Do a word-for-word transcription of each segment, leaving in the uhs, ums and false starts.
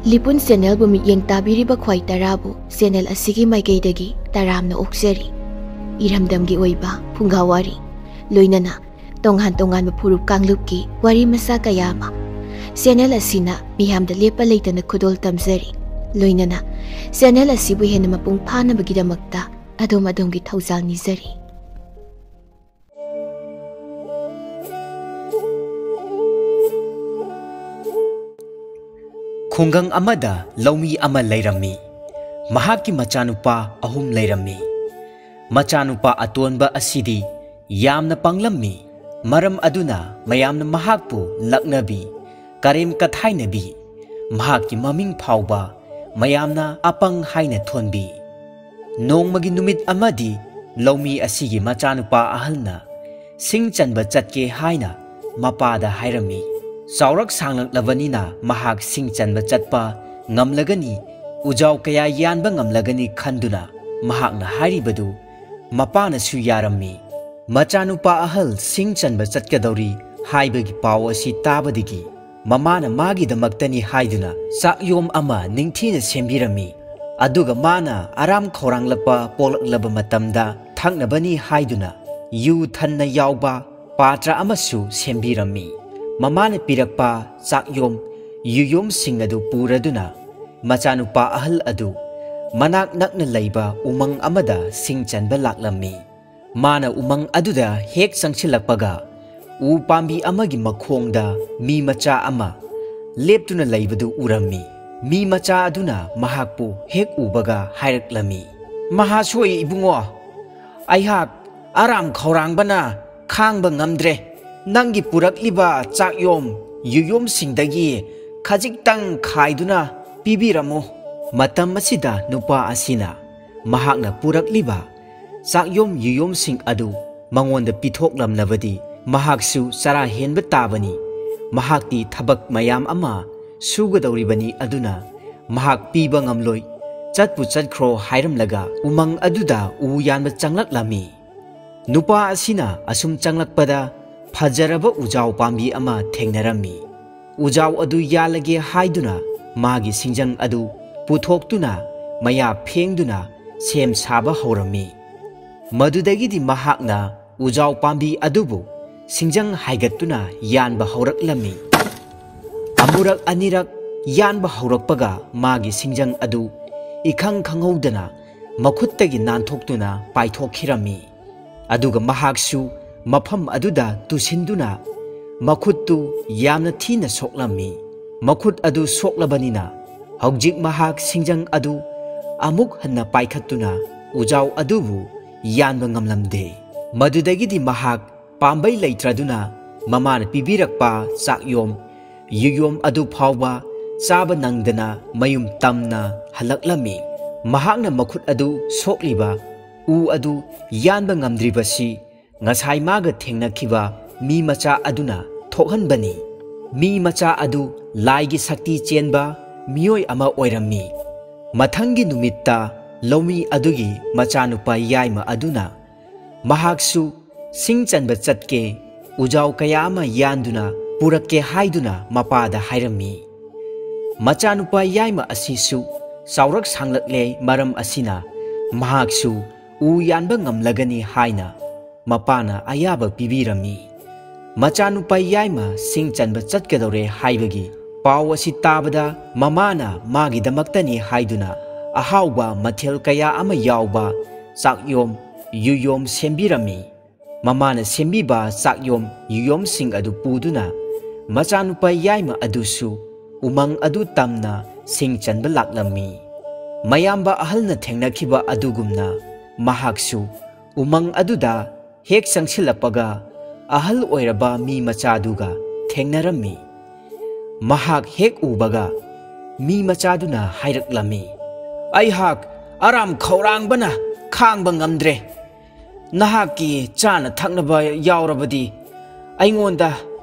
ꯂꯤꯄꯨꯟ ꯆꯦꯅꯦꯜꯕꯨ ꯃꯤꯠꯌꯦꯡ ꯇꯥꯕꯤꯔꯤꯕ ꯈ꯭ꯋꯥꯏ ꯇꯔꯥꯕꯨ ꯆꯦꯅꯦꯜ ꯑꯁꯤꯒꯤ ꯃꯥꯏꯀꯩꯗꯒꯤ ꯇꯔꯥꯝꯅ ꯑꯣꯛꯆꯔꯤ꯫ ꯏꯔꯝꯗꯝꯒꯤ ꯑꯣꯏꯕ ꯐꯨꯡꯒꯥ ꯋꯥꯔꯤ, ꯂꯣꯏꯅꯅ ꯇꯣꯉꯥꯟ ꯇꯣꯉꯥꯟꯕ ꯐꯨꯔꯨꯞ ꯀꯥꯡꯂꯨꯞꯀꯤ ꯋꯥꯔꯤ ꯃꯆꯥ ꯀꯌꯥ ꯑꯃ ꯆꯦꯅꯦꯜ ꯑꯁꯤꯅ ꯃꯤꯌꯥꯝꯗ ꯂꯦꯞꯄ ꯂꯩꯇꯅ ꯈꯨꯗꯣꯜ ꯇꯝꯖꯔꯤ꯫ ꯂꯣꯏꯅꯅ ꯆꯦꯅꯦꯜ ꯑꯁꯤꯕꯨ ꯍꯦꯟꯅ ꯃꯄꯨꯡ ꯐꯥꯅꯕꯒꯤꯗꯃꯛꯇ ꯑꯗꯣꯝ ꯑꯗꯣꯝꯒꯤ ꯊꯧꯖꯥꯜ ꯅꯤꯖꯔꯤ꯫ ꯈꯨꯡꯒꯪ ꯑꯃꯗ ꯂꯧꯃꯤ ꯑꯃ ꯂꯩꯔꯝꯃꯤ꯫ ꯃꯍꯥꯛꯀꯤ ꯃꯆꯥꯅꯨꯄꯥ ꯑꯍꯨꯝ ꯂꯩꯔꯝꯃꯤ꯫ ꯃꯆꯥꯅꯨꯄꯥ ꯑꯇꯣꯟꯕ ꯑꯁꯤꯗꯤ ꯌꯥꯝꯅ ꯄꯪꯂꯝꯃꯤ꯫ ꯃꯔꯝ ꯑꯗꯨꯅ ꯃꯌꯥꯝꯅ ꯃꯍꯥꯛꯄꯨ ꯂꯛꯅꯕꯤ, ꯀꯔꯦꯝ ꯀꯊꯥꯏꯅꯕꯤ꯫ ꯃꯍꯥꯛꯀꯤ ꯃꯃꯤꯡ ꯐꯥꯎꯕ ꯃꯌꯥꯝꯅ ꯑꯄꯪ ꯍꯥꯏꯅ ꯊꯣꯟꯕꯤ꯫ ꯅꯣꯡꯃꯒꯤ ꯅꯨꯃꯤꯠ ꯑꯃꯗꯤ ꯂꯧꯃꯤ ꯑꯁꯤꯒꯤ ꯃꯆꯥꯅꯨꯄꯥ ꯑꯍꯜꯅ ꯁꯤꯡ ꯆꯟꯕ ꯆꯠꯀꯦ ꯍꯥꯏꯅ ꯃꯄꯥꯗ ꯍꯥꯏꯔꯝꯃꯤ꯫ ꯆꯥꯎꯔꯛ ꯁꯥꯡꯂꯛꯂꯕꯅꯤꯅ ꯃꯍꯥꯛ ꯁꯤꯡ ꯆꯟꯕ ꯆꯠꯄ ꯉꯝꯂꯒꯅꯤ, ꯎꯖꯥꯎ ꯀꯌꯥ ꯌꯥꯟꯕ ꯉꯝꯂꯒꯅꯤ ꯈꯟꯗꯨꯅ ꯃꯍꯥꯛꯅ ꯍꯥꯏꯔꯤꯕꯗꯨ ꯃꯄꯥꯅꯁꯨ ꯌꯥꯔꯝꯃꯤ꯫ ꯃꯆꯥꯅꯨꯄꯥ ꯑꯍꯜ ꯁꯤꯡ ꯆꯟꯕ ꯆꯠꯀꯗꯧꯔꯤ ꯍꯥꯏꯕꯒꯤ ꯄꯥꯎ ꯑꯁꯤ ꯇꯥꯕꯗꯒꯤ ꯃꯃꯥꯅ ꯃꯥꯒꯤꯗꯃꯛꯇꯅꯤ ꯍꯥꯏꯗꯨꯅ ꯆꯥꯛꯌꯣꯝ ꯑꯃ ꯅꯤꯡꯊꯤꯅ ꯁꯦꯝꯕꯤꯔꯝꯃꯤ꯫ ꯑꯗꯨꯒ ꯃꯥꯅ ꯑꯔꯥꯝ ꯈꯧꯔꯥꯡꯂꯛꯄ ꯄꯣꯛꯂꯛꯂꯕ ꯃꯇꯝꯗ ꯊꯛꯅꯕꯅꯤ ꯍꯥꯏꯗꯨꯅ ꯌꯨ ꯊꯟꯅ ꯌꯥꯎꯕ ꯄꯥꯇ꯭ꯔ ꯑꯃꯁꯨ ꯁꯦꯝꯕꯤꯔꯝꯃꯤ꯫ ꯃꯃꯥꯅ ꯄꯤꯔꯛꯄ ꯆꯥꯛꯌꯣꯝ, ꯌꯨꯌꯣꯝꯁꯤꯡ ꯑꯗꯨ ꯄꯨꯔꯗꯨꯅ ꯃꯆꯥꯅꯨꯄꯥ ꯑꯍꯜ ꯑꯗꯨ ꯃꯅꯥꯛ ꯅꯛꯅ ꯂꯩꯕ ꯎꯃꯪ ꯑꯃꯗ ꯁꯤꯡ ꯆꯟꯕ ꯂꯥꯛꯂꯝꯃꯤ꯫ ꯃꯥꯅ ꯎꯃꯪ ꯑꯗꯨꯗ ꯍꯦꯛ ꯆꯪꯁꯤꯜꯂꯛꯄꯒ ꯎ ꯄꯥꯝꯕꯤ ꯑꯃꯒꯤ ꯃꯈꯣꯡꯗ ꯃꯤ ꯃꯆꯥ ꯑꯃ ꯂꯦꯞꯇꯨꯅ ꯂꯩꯕꯗꯨ ꯎꯔꯝꯃꯤ꯫ ꯃꯤ ꯃꯆꯥ ꯑꯗꯨꯅ ꯃꯍꯥꯛꯄꯨ ꯍꯦꯛ ꯎꯕꯒ ꯍꯥꯏꯔꯛꯂꯝꯃꯤ, "ꯃꯍꯥꯁꯣꯏ ꯏꯕꯨꯡꯉꯣ, ꯑꯩꯍꯥꯛ ꯑꯔꯥꯝ ꯈꯧꯔꯥꯡꯕꯅ ꯈꯥꯡꯕ ꯉꯝꯗ꯭ꯔꯦ꯫ ꯅꯪꯒꯤ ꯄꯨꯔꯛꯂꯤꯕ ꯆꯥꯛꯌꯣꯝ ꯌꯨꯌꯣꯝꯁꯤꯡꯗꯒꯤ ꯈꯖꯤꯛꯇꯪ ꯈꯥꯏꯗꯨꯅ ꯄꯤꯕꯤꯔꯝꯃꯨ꯫" ꯃꯇꯝ ꯑꯁꯤꯗ ꯅꯨꯄꯥ ꯑꯁꯤꯅ ꯃꯍꯥꯛꯅ ꯄꯨꯔꯛꯂꯤꯕ ꯆꯥꯛꯌꯣꯝ ꯌꯨꯌꯣꯝꯁꯤꯡ ꯑꯗꯨ ꯃꯉꯣꯟꯗ ꯄꯤꯊꯣꯛꯂꯝꯂꯕꯗꯤ ꯃꯍꯥꯛꯁꯨ ꯆꯔꯥ ꯍꯦꯟꯕ ꯇꯥꯕꯅꯤ꯫ ꯃꯍꯥꯛꯇꯤ ꯊꯕꯛ ꯃꯌꯥꯝ ꯑꯃ ꯁꯨꯒꯗꯧꯔꯤꯕꯅꯤ, ꯑꯗꯨꯅ ꯃꯍꯥꯛ ꯄꯤꯕ ꯉꯝꯂꯣꯏ꯫ ꯆꯠꯄꯨ ꯆꯠꯈ꯭ꯔꯣ ꯍꯥꯏꯔꯝꯂꯒ ꯎꯃꯪ ꯑꯗꯨꯗ ꯎ ꯌꯥꯟꯕ ꯆꯪꯂꯛꯂꯝꯃꯤ꯫ ꯅꯨꯄꯥ ꯑꯁꯤꯅ ꯑꯁꯨꯝ ꯆꯪꯂꯛꯄꯗ ꯐꯖꯔꯕ ꯎꯖꯥꯎ ꯄꯥꯝꯕꯤ ꯑꯃ ꯊꯦꯡꯅꯔꯝꯃꯤ꯫ ꯎꯖꯥꯎ ꯑꯗꯨ ꯌꯥꯜꯂꯒꯦ ꯍꯥꯏꯗꯨꯅ ꯃꯥꯒꯤ ꯁꯤꯡꯖꯪ ꯑꯗꯨ ꯄꯨꯊꯣꯛꯇꯨꯅ ꯃꯌꯥ ꯐꯦꯡꯗꯨꯅ ꯁꯦꯝ ꯁꯥꯕ ꯍꯧꯔꯝꯃꯤ꯫ ꯃꯗꯨꯗꯒꯤꯗꯤ ꯃꯍꯥꯛꯅ ꯎꯖꯥꯎ ꯄꯥꯝꯕꯤ ꯑꯗꯨꯕꯨ ꯁꯤꯡꯖꯪ ꯍꯥꯏꯒꯠꯇꯨꯅ ꯌꯥꯟꯕ ꯍꯧꯔꯛꯂꯝꯃꯤ꯫ ꯑꯃꯨꯔꯛ ꯑꯅꯤꯔꯛ ꯌꯥꯟꯕ ꯍꯧꯔꯛꯄꯒ ꯃꯥꯒꯤ ꯁꯤꯡꯖꯪ ꯑꯗꯨ ꯏꯈꯪ ꯈꯪꯍꯧꯗꯅ ꯃꯈꯨꯠꯇꯒꯤ ꯅꯥꯟꯊꯣꯛꯇꯨꯅ ꯄꯥꯏꯊꯣꯛꯈꯤꯔꯝꯃꯤ꯫ ꯑꯗꯨꯒ ꯃꯍꯥꯛꯁꯨ ꯃꯐꯝ ꯑꯗꯨꯗ ꯇꯨꯁꯤꯟꯗꯨꯅ ꯃꯈꯨꯠꯇꯨ ꯌꯥꯝꯅ ꯊꯤꯅ ꯁꯣꯛꯂꯝꯃꯤ꯫ ꯃꯈꯨꯠ ꯑꯗꯨ ꯁꯣꯛꯂꯕꯅꯤꯅ ꯍꯧꯖꯤꯛ ꯃꯍꯥꯛ ꯁꯤꯡꯖꯪ ꯑꯗꯨ ꯑꯃꯨꯛ ꯍꯟꯅ ꯄꯥꯏꯈꯠꯇꯨꯅ ꯎꯖꯥꯎ ꯑꯗꯨꯕꯨ ꯌꯥꯟꯕ ꯉꯝꯂꯝꯗꯦ꯫ ꯃꯗꯨꯗꯒꯤꯗꯤ ꯃꯍꯥꯛ ꯄꯥꯝꯕꯩ ꯂꯩꯇ꯭ꯔꯗꯨꯅ ꯃꯃꯥꯅ ꯄꯤꯕꯤꯔꯛꯄ ꯆꯥꯛꯌꯣꯝ, ꯌꯨꯌꯣꯝ ꯑꯗꯨ ꯐꯥꯎꯕ ꯆꯥꯕ ꯅꯪꯗꯅ ꯃꯌꯨꯝ ꯇꯝꯅ ꯍꯜꯂꯛꯂꯝꯃꯤ꯫ ꯃꯍꯥꯛꯅ ꯃꯈꯨꯠ ꯑꯗꯨ ꯁꯣꯛꯂꯤꯕ ꯎ ꯑꯗꯨ ꯌꯥꯟꯕ ꯉꯝꯗ꯭ꯔꯤꯕꯁꯤ ꯉꯁꯥꯏ ꯃꯥꯒ ꯊꯦꯡꯅꯈꯤꯕ ꯃꯤ ꯃꯆꯥ ꯑꯗꯨꯅ ꯊꯣꯛꯍꯟꯕꯅꯤ꯫ ꯃꯤ ꯃꯆꯥ ꯑꯗꯨ ꯂꯥꯏꯒꯤ ꯁꯛꯇꯤ ꯆꯦꯟꯕ ꯃꯤꯑꯣꯏ ꯑꯃ ꯑꯣꯏꯔꯝꯃꯤ꯫ ꯃꯊꯪꯒꯤ ꯅꯨꯃꯤꯠꯇ ꯂꯧꯃꯤ ꯑꯗꯨꯒꯤ ꯃꯆꯥꯅꯨꯄꯥ ꯌꯥꯏꯃ ꯑꯗꯨꯅ ꯃꯍꯥꯛꯁꯨ ꯁꯤꯡ ꯆꯟꯕ ꯆꯠꯀꯦ, ꯎꯖꯥꯎ ꯀꯌꯥ ꯑꯃ ꯌꯥꯟꯗꯨꯅ ꯄꯨꯔꯛꯀꯦ ꯍꯥꯏꯗꯨꯅ ꯃꯄꯥꯗ ꯍꯥꯏꯔꯝꯃꯤ꯫ ꯃꯆꯥꯅꯨꯄꯥ ꯌꯥꯏꯃ ꯑꯁꯤꯁꯨ ꯆꯥꯎꯔꯛ ꯁꯥꯡꯂꯛꯂꯦ, ꯃꯔꯝ ꯑꯁꯤꯅ ꯃꯍꯥꯛꯁꯨ ꯎ ꯌꯥꯟꯕ ꯉꯝꯂꯒꯅꯤ ꯍꯥꯏꯅ ꯃꯄꯥꯅ ꯑꯌꯥꯕ ꯄꯤꯕꯤꯔꯝꯃꯤ꯫ ꯃꯆꯥꯅꯨꯄꯥ ꯌꯥꯏꯃ ꯁꯤꯡ ꯆꯟꯕ ꯆꯠꯀꯗꯧꯔꯦ ꯍꯥꯏꯕꯒꯤ ꯄꯥꯎ ꯑꯁꯤ ꯇꯥꯕꯗ ꯃꯃꯥꯅ ꯃꯥꯒꯤꯗꯃꯛꯇꯅꯤ ꯍꯥꯏꯗꯨꯅ ꯑꯍꯥꯎꯕ ꯃꯊꯦꯜ ꯀꯌꯥ ꯑꯃ ꯌꯥꯎꯕ ꯆꯥꯛꯌꯣꯝ, ꯌꯨꯌꯣꯝ ꯁꯦꯝꯕꯤꯔꯝꯃꯤ꯫ ꯃꯃꯥꯅ ꯁꯦꯝꯕꯤꯕ ꯆꯥꯛꯌꯣꯝ, ꯌꯨꯌꯣꯝꯁꯤꯡ ꯑꯗꯨ ꯄꯨꯗꯨꯅ ꯃꯆꯥꯅꯨꯄꯥ ꯌꯥꯏꯃ ꯑꯗꯨꯁꯨ ꯎꯃꯪ ꯑꯗꯨ ꯇꯝꯅ ꯁꯤꯡ ꯆꯟꯕ ꯂꯥꯛꯂꯝꯃꯤ꯫ ꯃꯌꯥꯝꯕ ꯑꯍꯜꯅ ꯊꯦꯡꯅꯈꯤꯕ ꯑꯗꯨꯒꯨꯝꯅ ꯃꯍꯥꯛꯁꯨ ꯎꯃꯪ ꯑꯗꯨꯗ ꯍꯦꯛ ꯆꯪꯁꯤꯜꯂꯛꯄꯒ ꯑꯍꯜ ꯑꯣꯏꯔꯕ ꯃꯤ ꯃꯆꯥꯗꯨꯒ ꯊꯦꯡꯅꯔꯝꯃꯤ꯫ ꯃꯍꯥꯛ ꯍꯦꯛ ꯎꯕꯒ ꯃꯤ ꯃꯆꯥꯗꯨꯅ ꯍꯥꯏꯔꯛꯂꯝꯃꯤ, "ꯑꯩꯍꯥꯛ ꯑꯔꯥꯝ ꯈꯧꯔꯥꯡꯕꯅ ꯈꯥꯡꯕ ꯉꯝꯗ꯭ꯔꯦ꯫ ꯅꯍꯥꯛꯀꯤ ꯆꯥꯅ ꯊꯛꯅꯕ ꯌꯥꯎꯔꯕꯗꯤ ꯑꯩꯉꯣꯟꯗ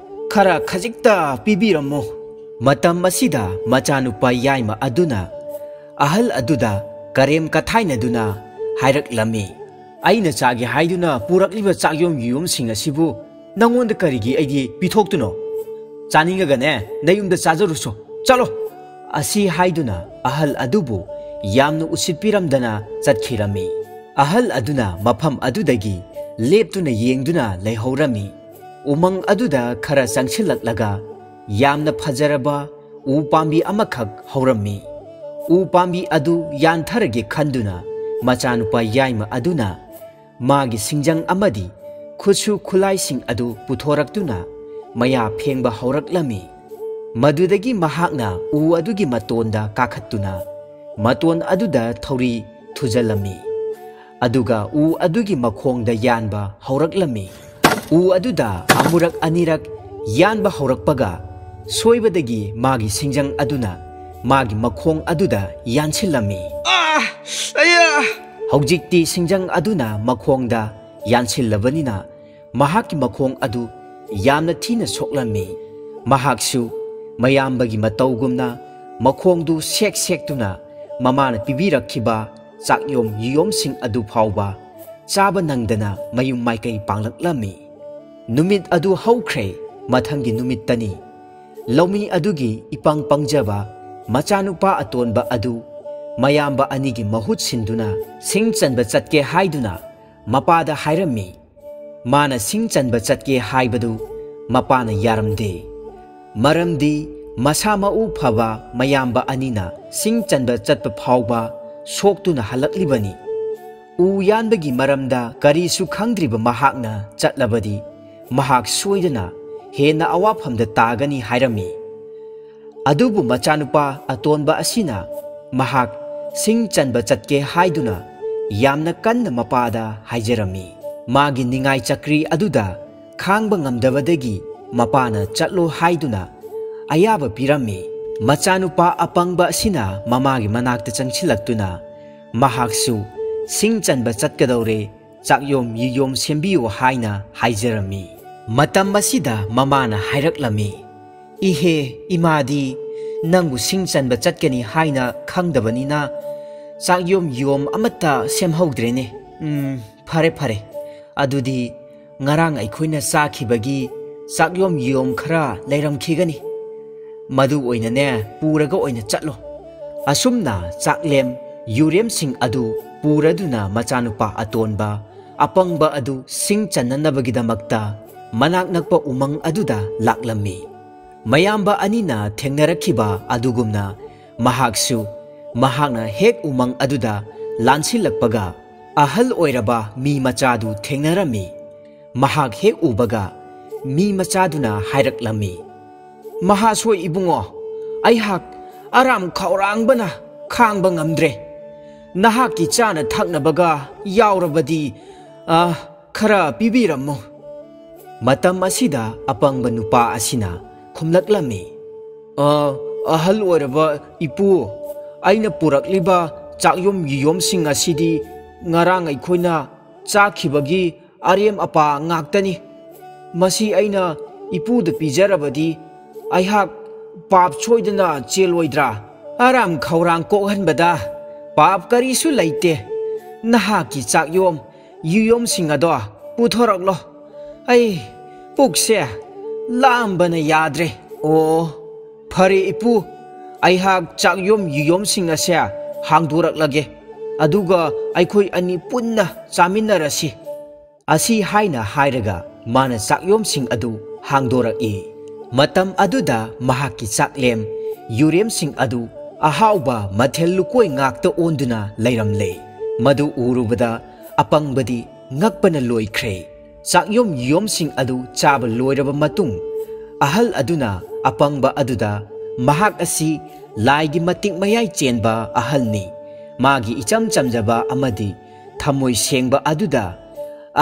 ꯈꯔ ꯈꯖꯤꯛꯇ ꯄꯤꯕꯤꯔꯝꯃꯨ꯫" ꯃꯇꯝ ꯑꯁꯤꯗ ꯃꯆꯥꯅꯨꯄꯥ ꯌꯥꯏꯃ ꯑꯗꯨꯅ ꯑꯍꯜ ꯑꯗꯨꯗ ꯀꯔꯦꯝ ꯀꯊꯥꯏꯅꯗꯨꯅ ꯍꯥꯏꯔꯛꯂꯝꯃꯤ, "ꯑꯩꯅ ꯆꯥꯒꯦ ꯍꯥꯏꯗꯨꯅ ꯄꯨꯔꯛꯂꯤꯕ ꯆꯥꯛꯌꯣꯝ ꯌꯨꯌꯣꯝꯁꯤꯡ ꯑꯁꯤꯕꯨ ꯅꯪꯉꯣꯟꯗ ꯀꯔꯤꯒꯤ ꯑꯩꯗꯤ ꯄꯤꯊꯣꯛꯇꯨꯅꯣ? ꯆꯥꯅꯤꯡꯉꯒꯅꯦ, ꯅꯌꯨꯝꯗ ꯆꯥꯖꯔꯨꯁꯣ꯫ ꯆꯠꯂꯣ!" ꯑꯁꯤ ꯍꯥꯏꯗꯨꯅ ꯑꯍꯜ ꯑꯗꯨꯕꯨ ꯌꯥꯝꯅ ꯎꯁꯤꯠꯄꯤꯔꯝꯗꯅ ꯆꯠꯈꯤꯔꯝꯃꯤ꯫ ꯑꯍꯜ ꯑꯗꯨꯅ ꯃꯐꯝ ꯑꯗꯨꯗꯒꯤ ꯂꯦꯞꯇꯨꯅ ꯌꯦꯡꯗꯨꯅ ꯂꯩꯍꯧꯔꯝꯃꯤ꯫ ꯎꯃꯪ ꯑꯗꯨꯗ ꯈꯔ ꯆꯪꯁꯤꯜꯂꯛꯂꯒ ꯌꯥꯝꯅ ꯐꯖꯔꯕ ꯎ ꯄꯥꯝꯕꯤ ꯑꯃꯈꯛ ꯍꯧꯔꯝꯃꯤ꯫ ꯎ ꯄꯥꯝꯕꯤ ꯑꯗꯨ ꯌꯥꯟꯊꯔꯒꯦ ꯈꯟꯗꯨꯅ ꯃꯆꯥꯅꯨꯄꯥ ꯌꯥꯏꯃ ꯑꯗꯨꯅ ꯃꯥꯒꯤ ꯁꯤꯡꯖꯪ ꯑꯃꯗꯤ ꯈꯨꯠꯁꯨ ꯈꯨꯠꯂꯥꯏꯁꯤꯡ ꯑꯗꯨ ꯄꯨꯊꯣꯔꯛꯇꯨꯅ ꯃꯌꯥ ꯐꯦꯡꯕ ꯍꯧꯔꯛꯂꯝꯃꯤ꯫ ꯃꯗꯨꯗꯒꯤ ꯃꯍꯥꯛꯅ ꯎ ꯑꯗꯨꯒꯤ ꯃꯇꯣꯟꯗ ꯀꯥꯈꯠꯇꯨꯅ ꯃꯇꯣꯟ ꯑꯗꯨꯗ ꯊꯧꯔꯤ ꯊꯨꯖꯜꯂꯝꯃꯤ꯫ ꯑꯗꯨꯒ ꯎ ꯑꯗꯨꯒꯤ ꯃꯈꯣꯡꯗ ꯌꯥꯟꯕ ꯍꯧꯔꯛꯂꯝꯃꯤ꯫ ꯎ ꯑꯗꯨꯗ ꯑꯃꯨꯔꯛ ꯑꯅꯤꯔꯛ ꯌꯥꯟꯕ ꯍꯧꯔꯛꯄꯒ ꯁꯣꯏꯕꯗꯒꯤ ꯃꯥꯒꯤ ꯁꯤꯡꯖꯪ ꯑꯗꯨꯅ ꯃꯥꯒꯤ ꯃꯈꯣꯡ ꯑꯗꯨꯗ ꯌꯥꯟꯁꯤꯜꯂꯝꯃꯤ꯫ ꯑꯥ! ꯑꯌꯥ! ꯍꯧꯖꯤꯛꯇꯤ ꯁꯤꯡꯖꯪ ꯑꯗꯨꯅ ꯃꯈꯣꯡꯗ ꯌꯥꯟꯁꯤꯜꯂꯕꯅꯤꯅ ꯃꯍꯥꯛꯀꯤ ꯃꯈꯣꯡ ꯑꯗꯨ ꯌꯥꯝꯅ ꯊꯤꯅ ꯁꯣꯛꯂꯝꯃꯤ꯫ ꯃꯍꯥꯛꯁꯨ ꯃꯌꯥꯝꯕꯒꯤ ꯃꯇꯧꯒꯨꯝꯅ ꯃꯈꯣꯡꯗꯨ ꯁꯦꯛ ꯁꯦꯛꯇꯨꯅ ꯃꯃꯥꯅ ꯄꯤꯕꯤꯔꯛꯈꯤꯕ ꯆꯥꯛꯌꯣꯝ ꯌꯨꯌꯣꯝꯁꯤꯡ ꯑꯗꯨ ꯐꯥꯎꯕ ꯆꯥꯕ ꯅꯪꯗꯅ ꯃꯌꯨꯝ ꯃꯥꯏꯀꯩ ꯄꯥꯡꯂꯛꯂꯝꯃꯤ꯫ ꯅꯨꯃꯤꯠ ꯑꯗꯨ ꯍꯧꯈ꯭ꯔꯦ꯫ ꯃꯊꯪꯒꯤ ꯅꯨꯃꯤꯠꯇꯅꯤ꯫ ꯂꯧꯃꯤ ꯑꯗꯨꯒꯤ ꯏꯄꯪ ꯄꯪꯖꯕ ꯃꯆꯥꯅꯨꯄꯥ ꯑꯇꯣꯟꯕ ꯑꯗꯨ ꯃꯌꯥꯝꯕ ꯑꯅꯤꯒꯤ ꯃꯍꯨꯠ ꯁꯤꯟꯗꯨꯅ ꯁꯤꯡ ꯆꯟꯕ ꯆꯠꯀꯦ ꯍꯥꯏꯗꯨꯅ ꯃꯄꯥꯗ ꯍꯥꯏꯔꯝꯃꯤ꯫ ꯃꯥꯅ ꯁꯤꯡ ꯆꯟꯕ ꯆꯠꯀꯦ ꯍꯥꯏꯕꯗꯨ ꯃꯄꯥꯅ ꯌꯥꯔꯝꯗꯦ꯫ ꯃꯔꯝꯗꯤ ꯃꯁꯥ ꯃꯎ ꯐꯕ ꯃꯌꯥꯝꯕ ꯑꯅꯤꯅ ꯁꯤꯡ ꯆꯟꯕ ꯆꯠꯄ ꯐꯥꯎꯕ ꯁꯣꯛꯇꯨꯅ ꯍꯜꯂꯛꯂꯤꯕꯅꯤ꯫ ꯎ ꯌꯥꯟꯕꯒꯤ ꯃꯔꯝꯗ ꯀꯔꯤꯁꯨ ꯈꯪꯗ꯭ꯔꯤꯕ ꯃꯍꯥꯛꯅ ꯆꯠꯂꯕꯗꯤ ꯃꯍꯥꯛ ꯁꯣꯏꯗꯅ ꯍꯦꯟꯅ ꯑꯋꯥꯐꯝꯗ ꯇꯥꯒꯅꯤ ꯍꯥꯏꯔꯝꯃꯤ꯫ ꯑꯗꯨꯕꯨ ꯃꯆꯥꯅꯨꯄꯥ ꯑꯇꯣꯟꯕ ꯑꯁꯤꯅ ꯃꯍꯥꯛ ꯁꯤꯡ ꯆꯟꯕ ꯆꯠꯀꯦ ꯍꯥꯏꯗꯨꯅ ꯌꯥꯝꯅ ꯀꯟꯅ ꯃꯄꯥꯗ ꯍꯥꯏꯖꯔꯝꯃꯤ꯫ ꯃꯥꯒꯤ ꯅꯤꯡꯉꯥꯏ ꯆꯀ꯭ꯔꯤ ꯑꯗꯨꯗ ꯈꯥꯡꯕ ꯉꯝꯗꯕꯗꯒꯤ ꯃꯄꯥꯅ ꯆꯠꯂꯣ ꯍꯥꯏꯗꯨꯅ ꯑꯌꯥꯕ ꯄꯤꯔꯝꯃꯤ꯫ ꯃꯆꯥꯅꯨꯄꯥ ꯑꯄꯪꯕ ꯑꯁꯤꯅ ꯃꯃꯥꯒꯤ ꯃꯅꯥꯛꯇ ꯆꯪꯁꯤꯜꯂꯛꯇꯨꯅ ꯃꯍꯥꯛꯁꯨ ꯁꯤꯡ ꯆꯟꯕ ꯆꯠꯀꯗꯧꯔꯦ, ꯆꯥꯛꯌꯣꯝ ꯌꯨꯌꯣꯝ ꯁꯦꯝꯕꯤꯌꯨ ꯍꯥꯏꯅ ꯍꯥꯏꯖꯔꯝꯃꯤ꯫ ꯃꯇꯝ ꯑꯁꯤꯗ ꯃꯃꯥꯅ ꯍꯥꯏꯔꯛꯂꯝꯃꯤ, "ꯏꯍꯦ, ꯏꯃꯥꯗꯤ ꯅꯪꯕꯨ ꯁꯤꯡ ꯆꯟꯕ ꯆꯠꯀꯅꯤ ꯍꯥꯏꯅ ꯈꯪꯗꯕꯅꯤꯅ ꯆꯥꯛꯌꯣꯝ ꯌꯨꯌꯣꯝ ꯑꯃꯠꯇ ꯁꯦꯝꯍꯧꯗ꯭ꯔꯦꯅꯦ꯫ ꯎꯝ, ꯐꯔꯦ ꯐꯔꯦ, ꯑꯗꯨꯗꯤ ꯉꯔꯥꯡ ꯑꯩꯈꯣꯏꯅ ꯆꯥꯈꯤꯕꯒꯤ ꯆꯥꯛꯌꯣꯝ ꯌꯨꯌꯣꯝ ꯈꯔ ꯂꯩꯔꯝꯈꯤꯒꯅꯤ꯫ ꯃꯗꯨ ꯑꯣꯏꯅꯅꯦ ꯄꯨꯔꯒ ꯑꯣꯏꯅ ꯆꯠꯂꯣ꯫ ꯑꯁꯨꯝꯅ ꯆꯥꯛꯂꯦꯝ ꯌꯨꯔꯦꯝꯁꯤꯡ ꯑꯗꯨ ꯄꯨꯔꯗꯨꯅ ꯃꯆꯥꯅꯨꯄꯥ ꯑꯇꯣꯟꯕ ꯑꯄꯪꯕ ꯑꯗꯨ ꯁꯤꯡ ꯆꯟꯅꯅꯕꯒꯤꯗꯃꯛꯇ ꯃꯅꯥꯛ ꯅꯛꯄ ꯎꯃꯪ ꯑꯗꯨꯗ ꯂꯥꯛꯂꯝꯃꯤ꯫ ꯃꯌꯥꯝꯕ ꯑꯅꯤꯅ ꯊꯦꯡꯅꯔꯛꯈꯤꯕ ꯑꯗꯨꯒꯨꯝꯅ ꯃꯍꯥꯛꯁꯨ ꯃꯍꯥꯛꯅ ꯍꯦꯛ ꯎꯃꯪ ꯑꯗꯨꯗ ꯂꯥꯟꯁꯤꯜꯂꯛꯄꯒ ꯑꯍꯜ ꯑꯣꯏꯔꯕ ꯃꯤ ꯃꯆꯥꯗꯨ ꯊꯦꯡꯅꯔꯝꯃꯤ꯫ ꯃꯍꯥꯛ ꯍꯦꯛ ꯎꯕꯒ ꯃꯤ ꯃꯆꯥꯗꯨꯅ ꯍꯥꯏꯔꯛꯂꯝꯃꯤ, "ꯃꯍꯥꯁꯣꯏ ꯏꯕꯨꯡꯉꯣ, ꯑꯩꯍꯥꯛ ꯑꯔꯥꯝ ꯈꯧꯔꯥꯡꯕꯅ ꯈꯥꯡꯕ ꯉꯝꯗ꯭ꯔꯦ꯫ ꯅꯍꯥꯛꯀꯤ ꯆꯥꯅ ꯊꯛꯅꯕꯒ ꯌꯥꯎꯔꯕꯗꯤ, ꯑ, ꯈꯔ ꯄꯤꯕꯤꯔꯝꯃꯨ"꯫ ꯃꯇꯝ ꯑꯁꯤꯗ ꯑꯄꯪꯕ ꯅꯨꯄꯥ ꯑꯁꯤꯅ ꯈꯨꯝꯂꯛꯂꯝꯃꯤ, "ꯑ, ꯑꯍꯜ ꯑꯣꯏꯔꯕ ꯏꯄꯨ, ꯑꯩꯅ ꯄꯨꯔꯛꯂꯤꯕ ꯆꯥꯛꯌꯣꯝ ꯌꯨꯌꯣꯝꯁꯤꯡ ꯑꯁꯤꯗꯤ ꯉꯔꯥꯡ ꯑꯩꯈꯣꯏꯅ ꯆꯥꯈꯤꯕꯒꯤ ꯑꯔꯦꯝ ꯑꯄꯥ ꯉꯥꯛꯇꯅꯤ꯫ ꯃꯁꯤ ꯑꯩꯅ ꯏꯄꯨꯗ ꯄꯤꯖꯔꯕꯗꯤ ꯑꯩꯍꯥꯛ ꯄꯥꯞ ꯁꯣꯏꯗꯅ ꯆꯦꯜꯂꯣꯏꯗ꯭ꯔꯥ? ꯑꯔꯥꯝ ꯈꯧꯔꯥꯡ ꯀꯣꯛꯍꯟꯕꯗ ꯄꯥꯞ ꯀꯔꯤꯁꯨ ꯂꯩꯇꯦ꯫ ꯅꯍꯥꯛꯀꯤ ꯆꯥꯛꯌꯣꯝ ꯌꯨꯌꯣꯝꯁꯤꯡ ꯑꯗꯣ ꯄꯨꯊꯣꯔꯛꯂꯣ꯫ ꯑꯩ ꯄꯨꯛꯁꯦ ꯂꯥꯝꯕꯅ ꯌꯥꯗ꯭ꯔꯦ"꯫ "ꯑꯣ, ꯐꯔꯦ ꯏꯄꯨ, ꯑꯩꯍꯥꯛ ꯆꯥꯛꯌꯣꯝ ꯌꯨꯌꯣꯝꯁꯤꯡ ꯑꯁꯦ ꯍꯥꯡꯗꯣꯔꯛꯂꯒꯦ, ꯑꯗꯨꯒ ꯑꯩꯈꯣꯏ ꯑꯅꯤ ꯄꯨꯟꯅ ꯆꯥꯃꯤꯟꯅꯔꯁꯤ"꯫ ꯑꯁꯤ ꯍꯥꯏꯅ ꯍꯥꯏꯔꯒ ꯃꯥꯅ ꯆꯥꯛꯌꯣꯝꯁꯤꯡ ꯑꯗꯨ ꯍꯥꯡꯗꯣꯔꯛꯏ꯫ ꯃꯇꯝ ꯑꯗꯨꯗ ꯃꯍꯥꯛꯀꯤ ꯆꯥꯛꯂꯦꯝ ꯌꯨꯔꯦꯝꯁꯤꯡ ꯑꯗꯨ ꯑꯍꯥꯎꯕ ꯃꯊꯦꯜ ꯂꯨꯀꯣꯏ ꯉꯥꯛꯇ ꯑꯣꯟꯗꯨꯅ ꯂꯩꯔꯝꯂꯦ꯫ ꯃꯗꯨ ꯎꯔꯨꯕꯗ ꯑꯄꯪꯕꯗꯤ ꯉꯛꯄꯅ ꯂꯣꯏꯈ꯭ꯔꯦ꯫ ꯆꯥꯛꯌꯣꯝ ꯌꯨꯌꯣꯝꯁꯤꯡ ꯑꯗꯨ ꯆꯥꯕ ꯂꯣꯏꯔꯕ ꯃꯇꯨꯡ, ꯑꯍꯜ ꯑꯗꯨꯅ ꯑꯄꯪꯕ ꯑꯗꯨꯗ, "ꯃꯍꯥꯛ ꯑꯁꯤ ꯂꯥꯏꯒꯤ ꯃꯇꯤꯛ ꯃꯌꯥꯏ ꯆꯦꯟꯕ ꯑꯍꯜꯅꯤ꯫ ꯃꯥꯒꯤ ꯏꯆꯝ ꯆꯝꯖꯕ ꯑꯃꯗꯤ ꯊꯃꯣꯏ ꯁꯦꯡꯕ ꯑꯗꯨꯗ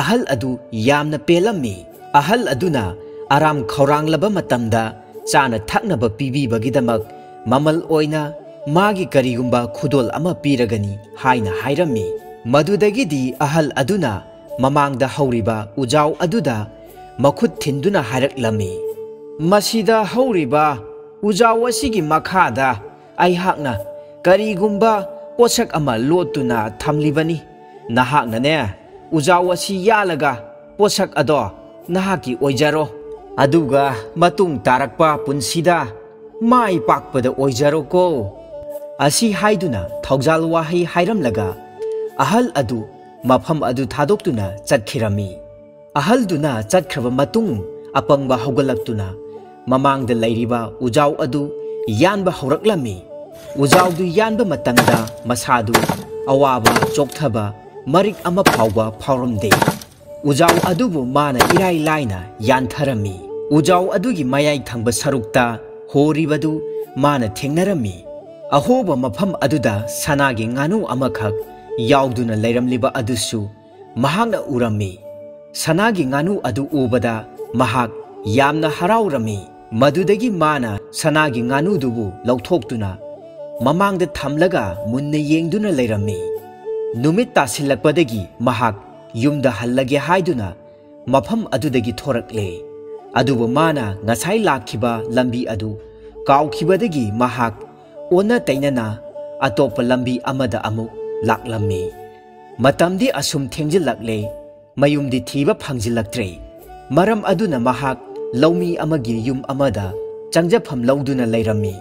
ꯑꯍꯜ ꯑꯗꯨ ꯌꯥꯝꯅ ꯄꯦꯜꯂꯝꯃꯤ"꯫ ꯑꯍꯜ ꯑꯗꯨꯅ ꯑꯔꯥꯝ ꯈꯧꯔꯥꯡꯂꯕ ꯃꯇꯝꯗ ꯆꯥꯅ ꯊꯛꯅꯕ ꯄꯤꯕꯤꯕꯒꯤꯗꯃꯛ ꯃꯃꯜ ꯑꯣꯏꯅ ꯃꯥꯒꯤ ꯀꯔꯤꯒꯨꯝꯕ ꯈꯨꯗꯣꯜ ꯑꯃ ꯄꯤꯔꯒꯅꯤ ꯍꯥꯏꯅ ꯍꯥꯏꯔꯝꯃꯤ꯫ ꯃꯗꯨꯗꯒꯤꯗꯤ ꯑꯍꯜ ꯑꯗꯨꯅ ꯃꯃꯥꯡꯗ ꯍꯧꯔꯤꯕ ꯎꯖꯥꯎ ꯑꯗꯨꯗ ꯃꯈꯨꯠ ꯊꯤꯟꯗꯨꯅ ꯍꯥꯏꯔꯛꯂꯝꯃꯤ, "ꯃꯁꯤꯗ ꯍꯧꯔꯤꯕ ꯎꯖꯥꯎ ꯑꯁꯤꯒꯤ ꯃꯈꯥꯗ ꯑꯩꯍꯥꯛꯅ ꯀꯔꯤꯒꯨꯝꯕ ꯄꯣꯠꯁꯛ ꯑꯃ ꯂꯣꯠꯇꯨꯅ ꯊꯝꯂꯤꯕꯅꯤ꯫ ꯅꯍꯥꯛꯅꯅꯦ, ꯎꯖꯥꯎ ꯑꯁꯤ ꯌꯥꯜꯂꯒ ꯄꯣꯠꯁꯛ ꯑꯗꯣ ꯅꯍꯥꯛꯀꯤ ꯑꯣꯏꯖꯔꯣ꯫ ꯑꯗꯨꯒ ꯃꯇꯨꯡ ꯇꯥꯔꯛꯄ ꯄꯨꯟꯁꯤꯗ "ꯃꯥꯏ ꯄꯥꯛꯄꯗ ꯑꯣꯏꯖꯔꯣꯀꯣ" ꯑꯁꯤ ꯍꯥꯏꯗꯨꯅ ꯊꯧꯖꯥꯜ ꯋꯥꯍꯩ ꯍꯥꯏꯔꯝꯂꯒ ꯑꯍꯜ ꯑꯗꯨ ꯃꯐꯝ ꯑꯗꯨ ꯊꯥꯗꯣꯛꯇꯨꯅ ꯆꯠꯈꯤꯔꯝꯃꯤ꯫ ꯑꯍꯜꯗꯨꯅ ꯆꯠꯈ꯭ꯔꯕ ꯃꯇꯨꯡ, ꯑꯄꯪꯕ ꯍꯧꯒꯠꯂꯛꯇꯨꯅ ꯃꯃꯥꯡꯗ ꯂꯩꯔꯤꯕ ꯎꯖꯥꯎ ꯑꯗꯨ ꯌꯥꯟꯕ ꯍꯧꯔꯛꯂꯝꯃꯤ꯫ ꯎꯖꯥꯎꯗꯨ ꯌꯥꯟꯕ ꯃꯇꯝꯗ ꯃꯁꯥꯗꯨ ꯑꯋꯥꯕ, ꯆꯣꯛꯊꯕ, ꯃꯔꯤꯛ ꯑꯃ ꯐꯥꯎꯕ ꯐꯥꯎꯔꯝꯗꯦ꯫ ꯎꯖꯥꯎ ꯑꯗꯨꯕꯨ ꯃꯥꯅ ꯏꯔꯥꯏ ꯂꯥꯏꯅ ꯌꯥꯟꯊꯔꯝꯃꯤ꯫ ꯎꯖꯥꯎ ꯑꯗꯨꯒꯤ ꯃꯌꯥꯏ ꯊꯪꯕ ꯁꯔꯨꯛꯇ ꯍꯣꯔꯤꯕꯗꯨ ꯃꯥꯅ ꯊꯦꯡꯅꯔꯝꯃꯤ꯫ ꯑꯍꯣꯕ ꯃꯐꯝ ꯑꯗꯨꯗ ꯁꯅꯥꯒꯤ ꯉꯥꯅꯨ ꯑꯃꯈꯛ ꯌꯥꯎꯗꯨꯅ ꯂꯩꯔꯝꯂꯤꯕ ꯑꯗꯨꯁꯨ ꯃꯍꯥꯛꯅ ꯎꯔꯝꯃꯤ꯫ ꯁꯅꯥꯒꯤ ꯉꯥꯅꯨ ꯑꯗꯨ ꯎꯕꯗ ꯃꯍꯥꯛ ꯌꯥꯝꯅ ꯍꯔꯥꯎꯔꯝꯃꯤ꯫ ꯃꯗꯨꯗꯒꯤ ꯃꯥꯅ ꯁꯅꯥꯒꯤ ꯉꯥꯅꯨꯗꯨꯕꯨ ꯂꯧꯊꯣꯛꯇꯨꯅ ꯃꯃꯥꯡꯗ ꯊꯝꯂꯒ ꯃꯨꯟꯅ ꯌꯦꯡꯗꯨꯅ ꯂꯩꯔꯝꯃꯤ꯫ ꯅꯨꯃꯤꯠ ꯇꯥꯁꯤꯜꯂꯛꯄꯗꯒꯤ ꯃꯍꯥꯛ ꯌꯨꯝꯗ ꯍꯜꯂꯒꯦ ꯍꯥꯏꯗꯨꯅ ꯃꯐꯝ ꯑꯗꯨꯗꯒꯤ ꯊꯣꯔꯛꯂꯦ꯫ ꯑꯗꯨꯕꯨ ꯃꯥꯅ ꯉꯁꯥꯏ ꯂꯥꯛꯈꯤꯕ ꯂꯝꯕꯤ ꯑꯗꯨ ꯀꯥꯎꯈꯤꯕꯗꯒꯤ ꯃꯍꯥꯛ ꯑꯣꯟꯅ ꯇꯩꯅꯅ ꯑꯇꯣꯞꯄ ꯂꯝꯕꯤ ꯑꯃꯗ ꯑꯃꯨꯛ ꯂꯥꯛꯂꯝꯃꯤ꯫ ꯃꯇꯝꯗꯤ ꯑꯁꯨꯝ ꯊꯦꯡꯖꯤꯜꯂꯛꯂꯦ, ꯃꯌꯨꯝꯗꯤ ꯊꯤꯕ ꯐꯪꯖꯤꯜꯂꯛꯇ꯭ꯔꯦ꯫ ꯃꯔꯝ ꯑꯗꯨꯅ ꯃꯍꯥꯛ ꯂꯧꯃꯤ ꯑꯃꯒꯤ ꯌꯨꯝ ꯑꯃꯗ ꯆꯪꯖꯐꯝ ꯂꯧꯗꯨꯅ ꯂꯩꯔꯝꯃꯤ꯫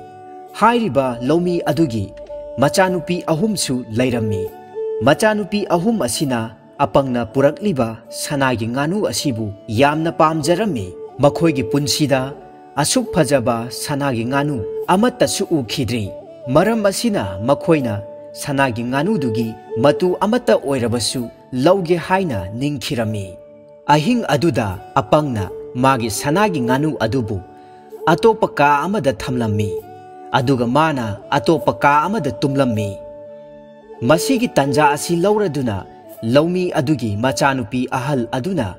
ꯍꯥꯏꯔꯤꯕ ꯂꯧꯃꯤ ꯑꯗꯨꯒꯤ ꯃꯆꯥꯅꯨꯄꯤ ꯑꯍꯨꯝꯁꯨ ꯂꯩꯔꯝꯃꯤ꯫ ꯃꯆꯥꯅꯨꯄꯤ ꯑꯍꯨꯝ ꯑꯁꯤꯅ ꯑꯄꯪꯅ ꯄꯨꯔꯛꯂꯤꯕ ꯁꯅꯥꯒꯤ ꯉꯥꯅꯨ ꯑꯁꯤꯕꯨ ꯌꯥꯝꯅ ꯄꯥꯝꯖꯔꯝꯃꯤ꯫ ꯃꯈꯣꯏꯒꯤ ꯄꯨꯟꯁꯤꯗ ꯑꯁꯨꯛ ꯐꯖꯕ ꯁꯅꯥꯒꯤ ꯉꯥꯅꯨ ꯑꯃꯠꯇꯁꯨ ꯎꯈꯤꯗ꯭ꯔꯤ꯫ ꯃꯔꯝ ꯑꯁꯤꯅ ꯃꯈꯣꯏꯅ ꯁꯅꯥꯒꯤ ꯉꯥꯅꯨꯗꯨꯒꯤ ꯃꯇꯨ ꯑꯃꯠꯇ ꯑꯣꯏꯔꯕꯁꯨ ꯂꯧꯒꯦ ꯍꯥꯏꯅ ꯅꯤꯡꯈꯤꯔꯝꯃꯤ꯫ ꯑꯍꯤꯡ ꯑꯗꯨꯗ ꯑꯄꯪꯅ ꯃꯥꯒꯤ ꯁꯅꯥꯒꯤ ꯉꯥꯅꯨ ꯑꯗꯨꯕꯨ ꯑꯇꯣꯞꯄ ꯀꯥ ꯑꯃꯗ ꯊꯝꯂꯝꯃꯤ, ꯑꯗꯨꯒ ꯃꯥꯅ ꯑꯇꯣꯞꯄ ꯀꯥ ꯑꯃꯗ ꯇꯨꯝꯂꯝꯃꯤ꯫ ꯃꯁꯤꯒꯤ ꯇꯟꯖꯥ ꯑꯁꯤ ꯂꯧꯔꯗꯨꯅ ꯂꯧꯃꯤ ꯑꯗꯨꯒꯤ ꯃꯆꯥꯅꯨꯄꯤ ꯑꯍꯜ ꯑꯗꯨꯅ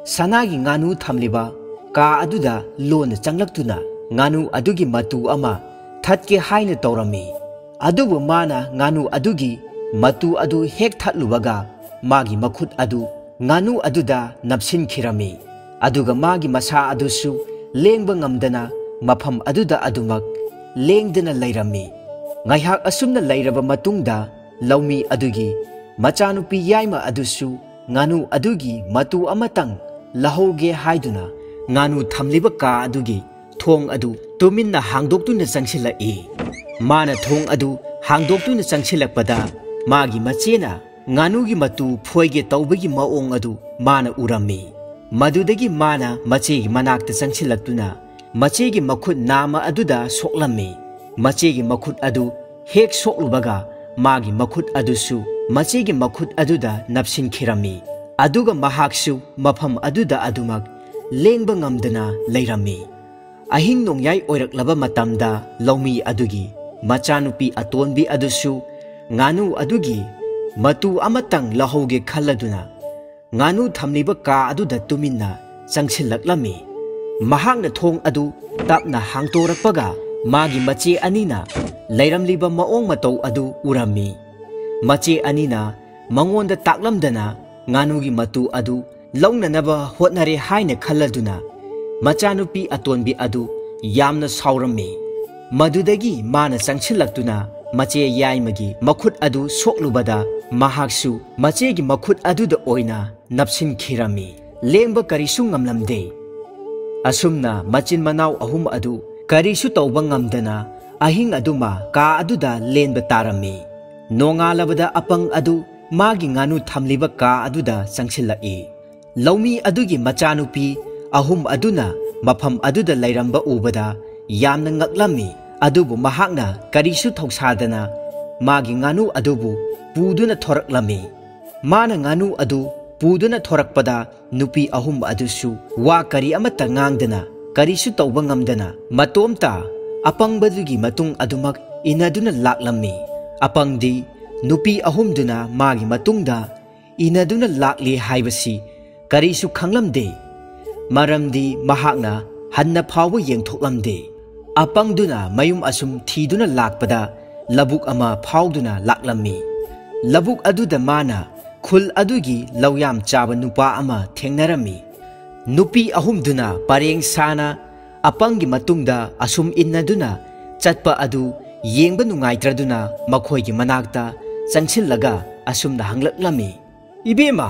ꯁꯅꯥꯒꯤ ꯉꯥꯅꯨ ꯊꯝꯂꯤꯕ ꯀꯥ ꯑꯗꯨꯗ ꯂꯣꯟꯅ ꯆꯪꯂꯛꯇꯨꯅ ꯉꯥꯅꯨ ꯑꯗꯨꯒꯤ ꯃꯇꯨ ꯑꯃ ꯊꯠꯀꯦ ꯍꯥꯏꯅ ꯇꯧꯔꯝꯃꯤ꯫ ꯑꯗꯨꯕꯨ ꯃꯥꯅ ꯉꯥꯅꯨ ꯑꯗꯨꯒꯤ ꯃꯇꯨ ꯑꯗꯨ ꯍꯦꯛ ꯊꯠꯂꯨꯕꯒ ꯃꯥꯒꯤ ꯃꯈꯨꯠ ꯑꯗꯨ ꯉꯥꯅꯨ ꯑꯗꯨꯗ ꯅꯞꯁꯤꯟꯈꯤꯔꯝꯃꯤ꯫ ꯑꯗꯨꯒ ꯃꯥꯒꯤ ꯃꯁꯥ ꯑꯗꯨꯁꯨ ꯂꯦꯡꯕ ꯉꯝꯗꯅ ꯃꯐꯝ ꯑꯗꯨꯗ ꯑꯗꯨꯃꯛ ꯂꯦꯡꯗꯅ ꯂꯩꯔꯝꯃꯤ꯫ ꯉꯥꯏꯍꯥꯛ ꯑꯁꯨꯝꯅ ꯂꯩꯔꯕ ꯃꯇꯨꯡꯗ ꯂꯧꯃꯤ ꯑꯗꯨꯒꯤ ꯃꯆꯥꯅꯨꯄꯤ ꯌꯥꯏꯃ ꯑꯗꯨꯁꯨ ꯉꯥꯅꯨ ꯑꯗꯨꯒꯤ ꯃꯇꯨ ꯑꯃꯇꯪ ꯂꯧꯍꯧꯒꯦ ꯍꯥꯏꯗꯨꯅ ꯉꯥꯅꯨ ꯊꯝꯂꯤꯕ ꯀꯥ ꯑꯗꯨꯒꯤ ꯊꯣꯡ ꯑꯗꯨ ꯇꯨꯃꯤꯟꯅ ꯍꯥꯡꯗꯣꯛꯇꯨꯅ ꯆꯪꯁꯤꯜꯂꯛꯏ꯫ ꯃꯥꯅ ꯊꯣꯡ ꯑꯗꯨ ꯍꯥꯡꯗꯣꯛꯇꯨꯅ ꯆꯪꯁꯤꯜꯂꯛꯄꯗ, ꯃꯥꯒꯤ ꯃꯆꯦꯅ ꯉꯥꯅꯨꯒꯤ ꯃꯇꯨ ꯐꯣꯏꯒꯦ ꯇꯧꯕꯒꯤ ꯃꯑꯣꯡ ꯑꯗꯨ ꯃꯥꯅ ꯎꯔꯝꯃꯤ꯫ ꯃꯗꯨꯗꯒꯤ ꯃꯥꯅ ꯃꯆꯦꯒꯤ ꯃꯅꯥꯛꯇ ꯆꯪꯁꯤꯜꯂꯛꯇꯨꯅ ꯃꯆꯦꯒꯤ ꯃꯈꯨꯠ ꯅꯥꯝꯃ ꯑꯗꯨꯗ ꯁꯣꯛꯂꯝꯃꯤ꯫ ꯃꯆꯦꯒꯤ ꯃꯈꯨꯠ ꯑꯗꯨ ꯍꯦꯛ ꯁꯣꯛꯂꯨꯕꯒ, ꯃꯥꯒꯤ ꯃꯈꯨꯠ ꯑꯗꯨꯁꯨ ꯃꯆꯦꯒꯤ ꯃꯈꯨꯠ ꯑꯗꯨꯗ ꯅꯞꯁꯤꯟꯈꯤꯔꯝꯃꯤ꯫ ꯑꯗꯨꯒ ꯃꯍꯥꯛꯁꯨ ꯃꯐꯝ ꯑꯗꯨꯗ ꯑꯗꯨꯃꯛ ꯂꯦꯡꯕ ꯉꯝꯗꯅ ꯂꯩꯔꯝꯃꯤ꯫ ꯑꯍꯤꯡ ꯅꯣꯡꯌꯥꯏ ꯑꯣꯏꯔꯛꯂꯕ ꯃꯇꯝꯗ, ꯂꯧꯃꯤ ꯑꯗꯨꯒꯤ ꯃꯆꯥꯅꯨꯄꯤ ꯑꯇꯣꯟꯕꯤ ꯑꯗꯨꯁꯨ ꯉꯥꯅꯨ ꯑꯗꯨꯒꯤ ꯃꯇꯨ ꯑꯃꯇꯪ ꯂꯧꯍꯧꯒꯦ ꯈꯜꯂꯗꯨꯅ, ꯉꯥꯅꯨ ꯊꯝꯂꯤꯕ ꯀꯥ ꯑꯗꯨꯗ ꯇꯨꯃꯤꯟꯅ ꯆꯪꯁꯤꯜꯂꯛꯂꯝꯃꯤ꯫ ꯃꯍꯥꯛꯅ ꯊꯣꯡ ꯑꯗꯨ ꯇꯞꯅ ꯍꯥꯡꯇꯣꯔꯛꯄꯒ, ꯃꯥꯒꯤ ꯃꯆꯦ ꯑꯅꯤꯅ ꯂꯩꯔꯝꯂꯤꯕ ꯃꯑꯣꯡ ꯃꯇꯧ ꯑꯗꯨ ꯎꯔꯝꯃꯤ꯫ ꯃꯆꯦ ꯑꯅꯤꯅ ꯃꯉꯣꯟꯗ ꯇꯥꯛꯂꯝꯗꯅ ꯉꯥꯅꯨꯒꯤ ꯃꯇꯨ ꯑꯗꯨ ꯂꯧꯅꯅꯕ ꯍꯣꯠꯅꯔꯦ ꯍꯥꯏꯅ ꯈꯜꯂꯗꯨꯅ, ꯃꯆꯥꯅꯨꯄꯤ ꯑꯇꯣꯟꯕꯤ ꯑꯗꯨ ꯌꯥꯝꯅ ꯁꯥꯎꯔꯝꯃꯤ꯫ ꯃꯗꯨꯗꯒꯤ ꯃꯥꯅ ꯆꯪꯁꯤꯜꯂꯛꯇꯨꯅ ꯃꯆꯦ ꯌꯥꯏꯃꯒꯤ ꯃꯈꯨꯠ ꯑꯗꯨ ꯁꯣꯛꯂꯨꯕꯗ, ꯃꯍꯥꯛꯁꯨ ꯃꯆꯦꯒꯤ ꯃꯈꯨꯠ ꯑꯗꯨꯗ ꯑꯣꯏꯅ ꯅꯞꯁꯤꯟꯈꯤꯔꯝꯃꯤ꯫ ꯂꯦꯡꯕ ꯀꯔꯤꯁꯨ ꯉꯝꯂꯝꯗꯦ꯫ ꯑꯁꯨꯝꯅ ꯃꯆꯤꯟ ꯃꯅꯥꯎ ꯑꯍꯨꯝ ꯑꯗꯨ ꯀꯔꯤꯁꯨ ꯇꯧꯕ ꯉꯝꯗꯅ ꯑꯍꯤꯡ ꯑꯗꯨꯃ ꯀꯥ ꯑꯗꯨꯗ ꯂꯦꯟꯕ ꯇꯥꯔꯝꯃꯤ꯫ ꯅꯣꯡꯉꯥꯜꯂꯕꯗ ꯑꯄꯪ ꯑꯗꯨ ꯃꯥꯒꯤ ꯉꯥꯅꯨ ꯊꯝꯂꯤꯕ ꯀꯥ ꯑꯗꯨꯗ ꯆꯪꯁꯤꯜꯂꯛꯏ꯫ ꯂꯧꯃꯤ ꯑꯗꯨꯒꯤ ꯃꯆꯥꯅꯨꯄꯤ ꯑꯍꯨꯝ ꯑꯗꯨꯅ ꯃꯐꯝ ꯑꯗꯨꯗ ꯂꯩꯔꯝꯕ ꯎꯕꯗ ꯌꯥꯝꯅ ꯉꯛꯂꯝꯃꯤ꯫ ꯑꯗꯨꯕꯨ ꯃꯍꯥꯛꯅ ꯀꯔꯤꯁꯨ ꯊꯧꯁꯥꯗꯅ ꯃꯥꯒꯤ ꯉꯥꯅꯨ ꯑꯗꯨꯕꯨ ꯄꯨꯗꯨꯅ ꯊꯣꯔꯛꯂꯝꯃꯤ꯫ ꯃꯥꯅ ꯉꯥꯅꯨ ꯑꯗꯨ ꯄꯨꯗꯨꯅ ꯊꯣꯔꯛꯄꯗ, ꯅꯨꯄꯤ ꯑꯍꯨꯝ ꯑꯗꯨꯁꯨ ꯋꯥ ꯀꯔꯤ ꯑꯃꯠꯇ ꯉꯥꯡꯗꯅ, ꯀꯔꯤꯁꯨ ꯇꯧꯕ ꯉꯝꯗꯅ, ꯃꯇꯣꯝꯇ ꯑꯄꯪꯕꯗꯨꯒꯤ ꯃꯇꯨꯡ ꯑꯗꯨꯃꯛ ꯏꯟꯅꯗꯨꯅ ꯂꯥꯛꯂꯝꯃꯤ꯫ ꯑꯄꯪꯗꯤ ꯅꯨꯄꯤ ꯑꯍꯨꯝꯗꯨꯅ ꯃꯥꯒꯤ ꯃꯇꯨꯡꯗ ꯏꯟꯅꯗꯨꯅ ꯂꯥꯛꯂꯤ ꯍꯥꯏꯕꯁꯤ ꯀꯔꯤꯁꯨ ꯈꯪꯂꯝꯗꯦ, ꯃꯔꯝꯗꯤ ꯃꯍꯥꯛꯅ ꯍꯟꯅ ꯐꯥꯎꯕ ꯌꯦꯡꯊꯣꯛꯂꯝꯗꯦ꯫ ꯑꯄꯪꯗꯨꯅ ꯃꯌꯨꯝ ꯑꯁꯨꯝ ꯊꯤꯗꯨꯅ ꯂꯥꯛꯄꯗ, ꯂꯧꯕꯨꯛ ꯑꯃ ꯐꯥꯎꯗꯨꯅ ꯂꯥꯛꯂꯝꯃꯤ꯫ ꯂꯧꯕꯨꯛ ꯑꯗꯨꯗ ꯃꯥꯅ ꯈꯨꯜ ꯑꯗꯨꯒꯤ ꯂꯧꯌꯥꯝ ꯆꯥꯕ ꯅꯨꯄꯥ ꯑꯃ ꯊꯦꯡꯅꯔꯝꯃꯤ꯫ ꯅꯨꯄꯤ ꯑꯍꯨꯝꯗꯨꯅ ꯄꯔꯦꯡ ꯁꯥꯅ ꯑꯄꯪꯒꯤ ꯃꯇꯨꯡꯗ ꯑꯁꯨꯝ ꯏꯟꯅꯗꯨꯅ ꯆꯠꯄ ꯑꯗꯨ ꯌꯦꯡꯕ ꯅꯨꯡꯉꯥꯏꯇ꯭ꯔꯗꯨꯅ ꯃꯈꯣꯏꯒꯤ ꯃꯅꯥꯛꯇ ꯆꯪꯁꯤꯜꯂꯒ ꯑꯁꯨꯝꯅ ꯍꯪꯂꯛꯂꯝꯃꯤ, "ꯏꯕꯦꯝꯃ,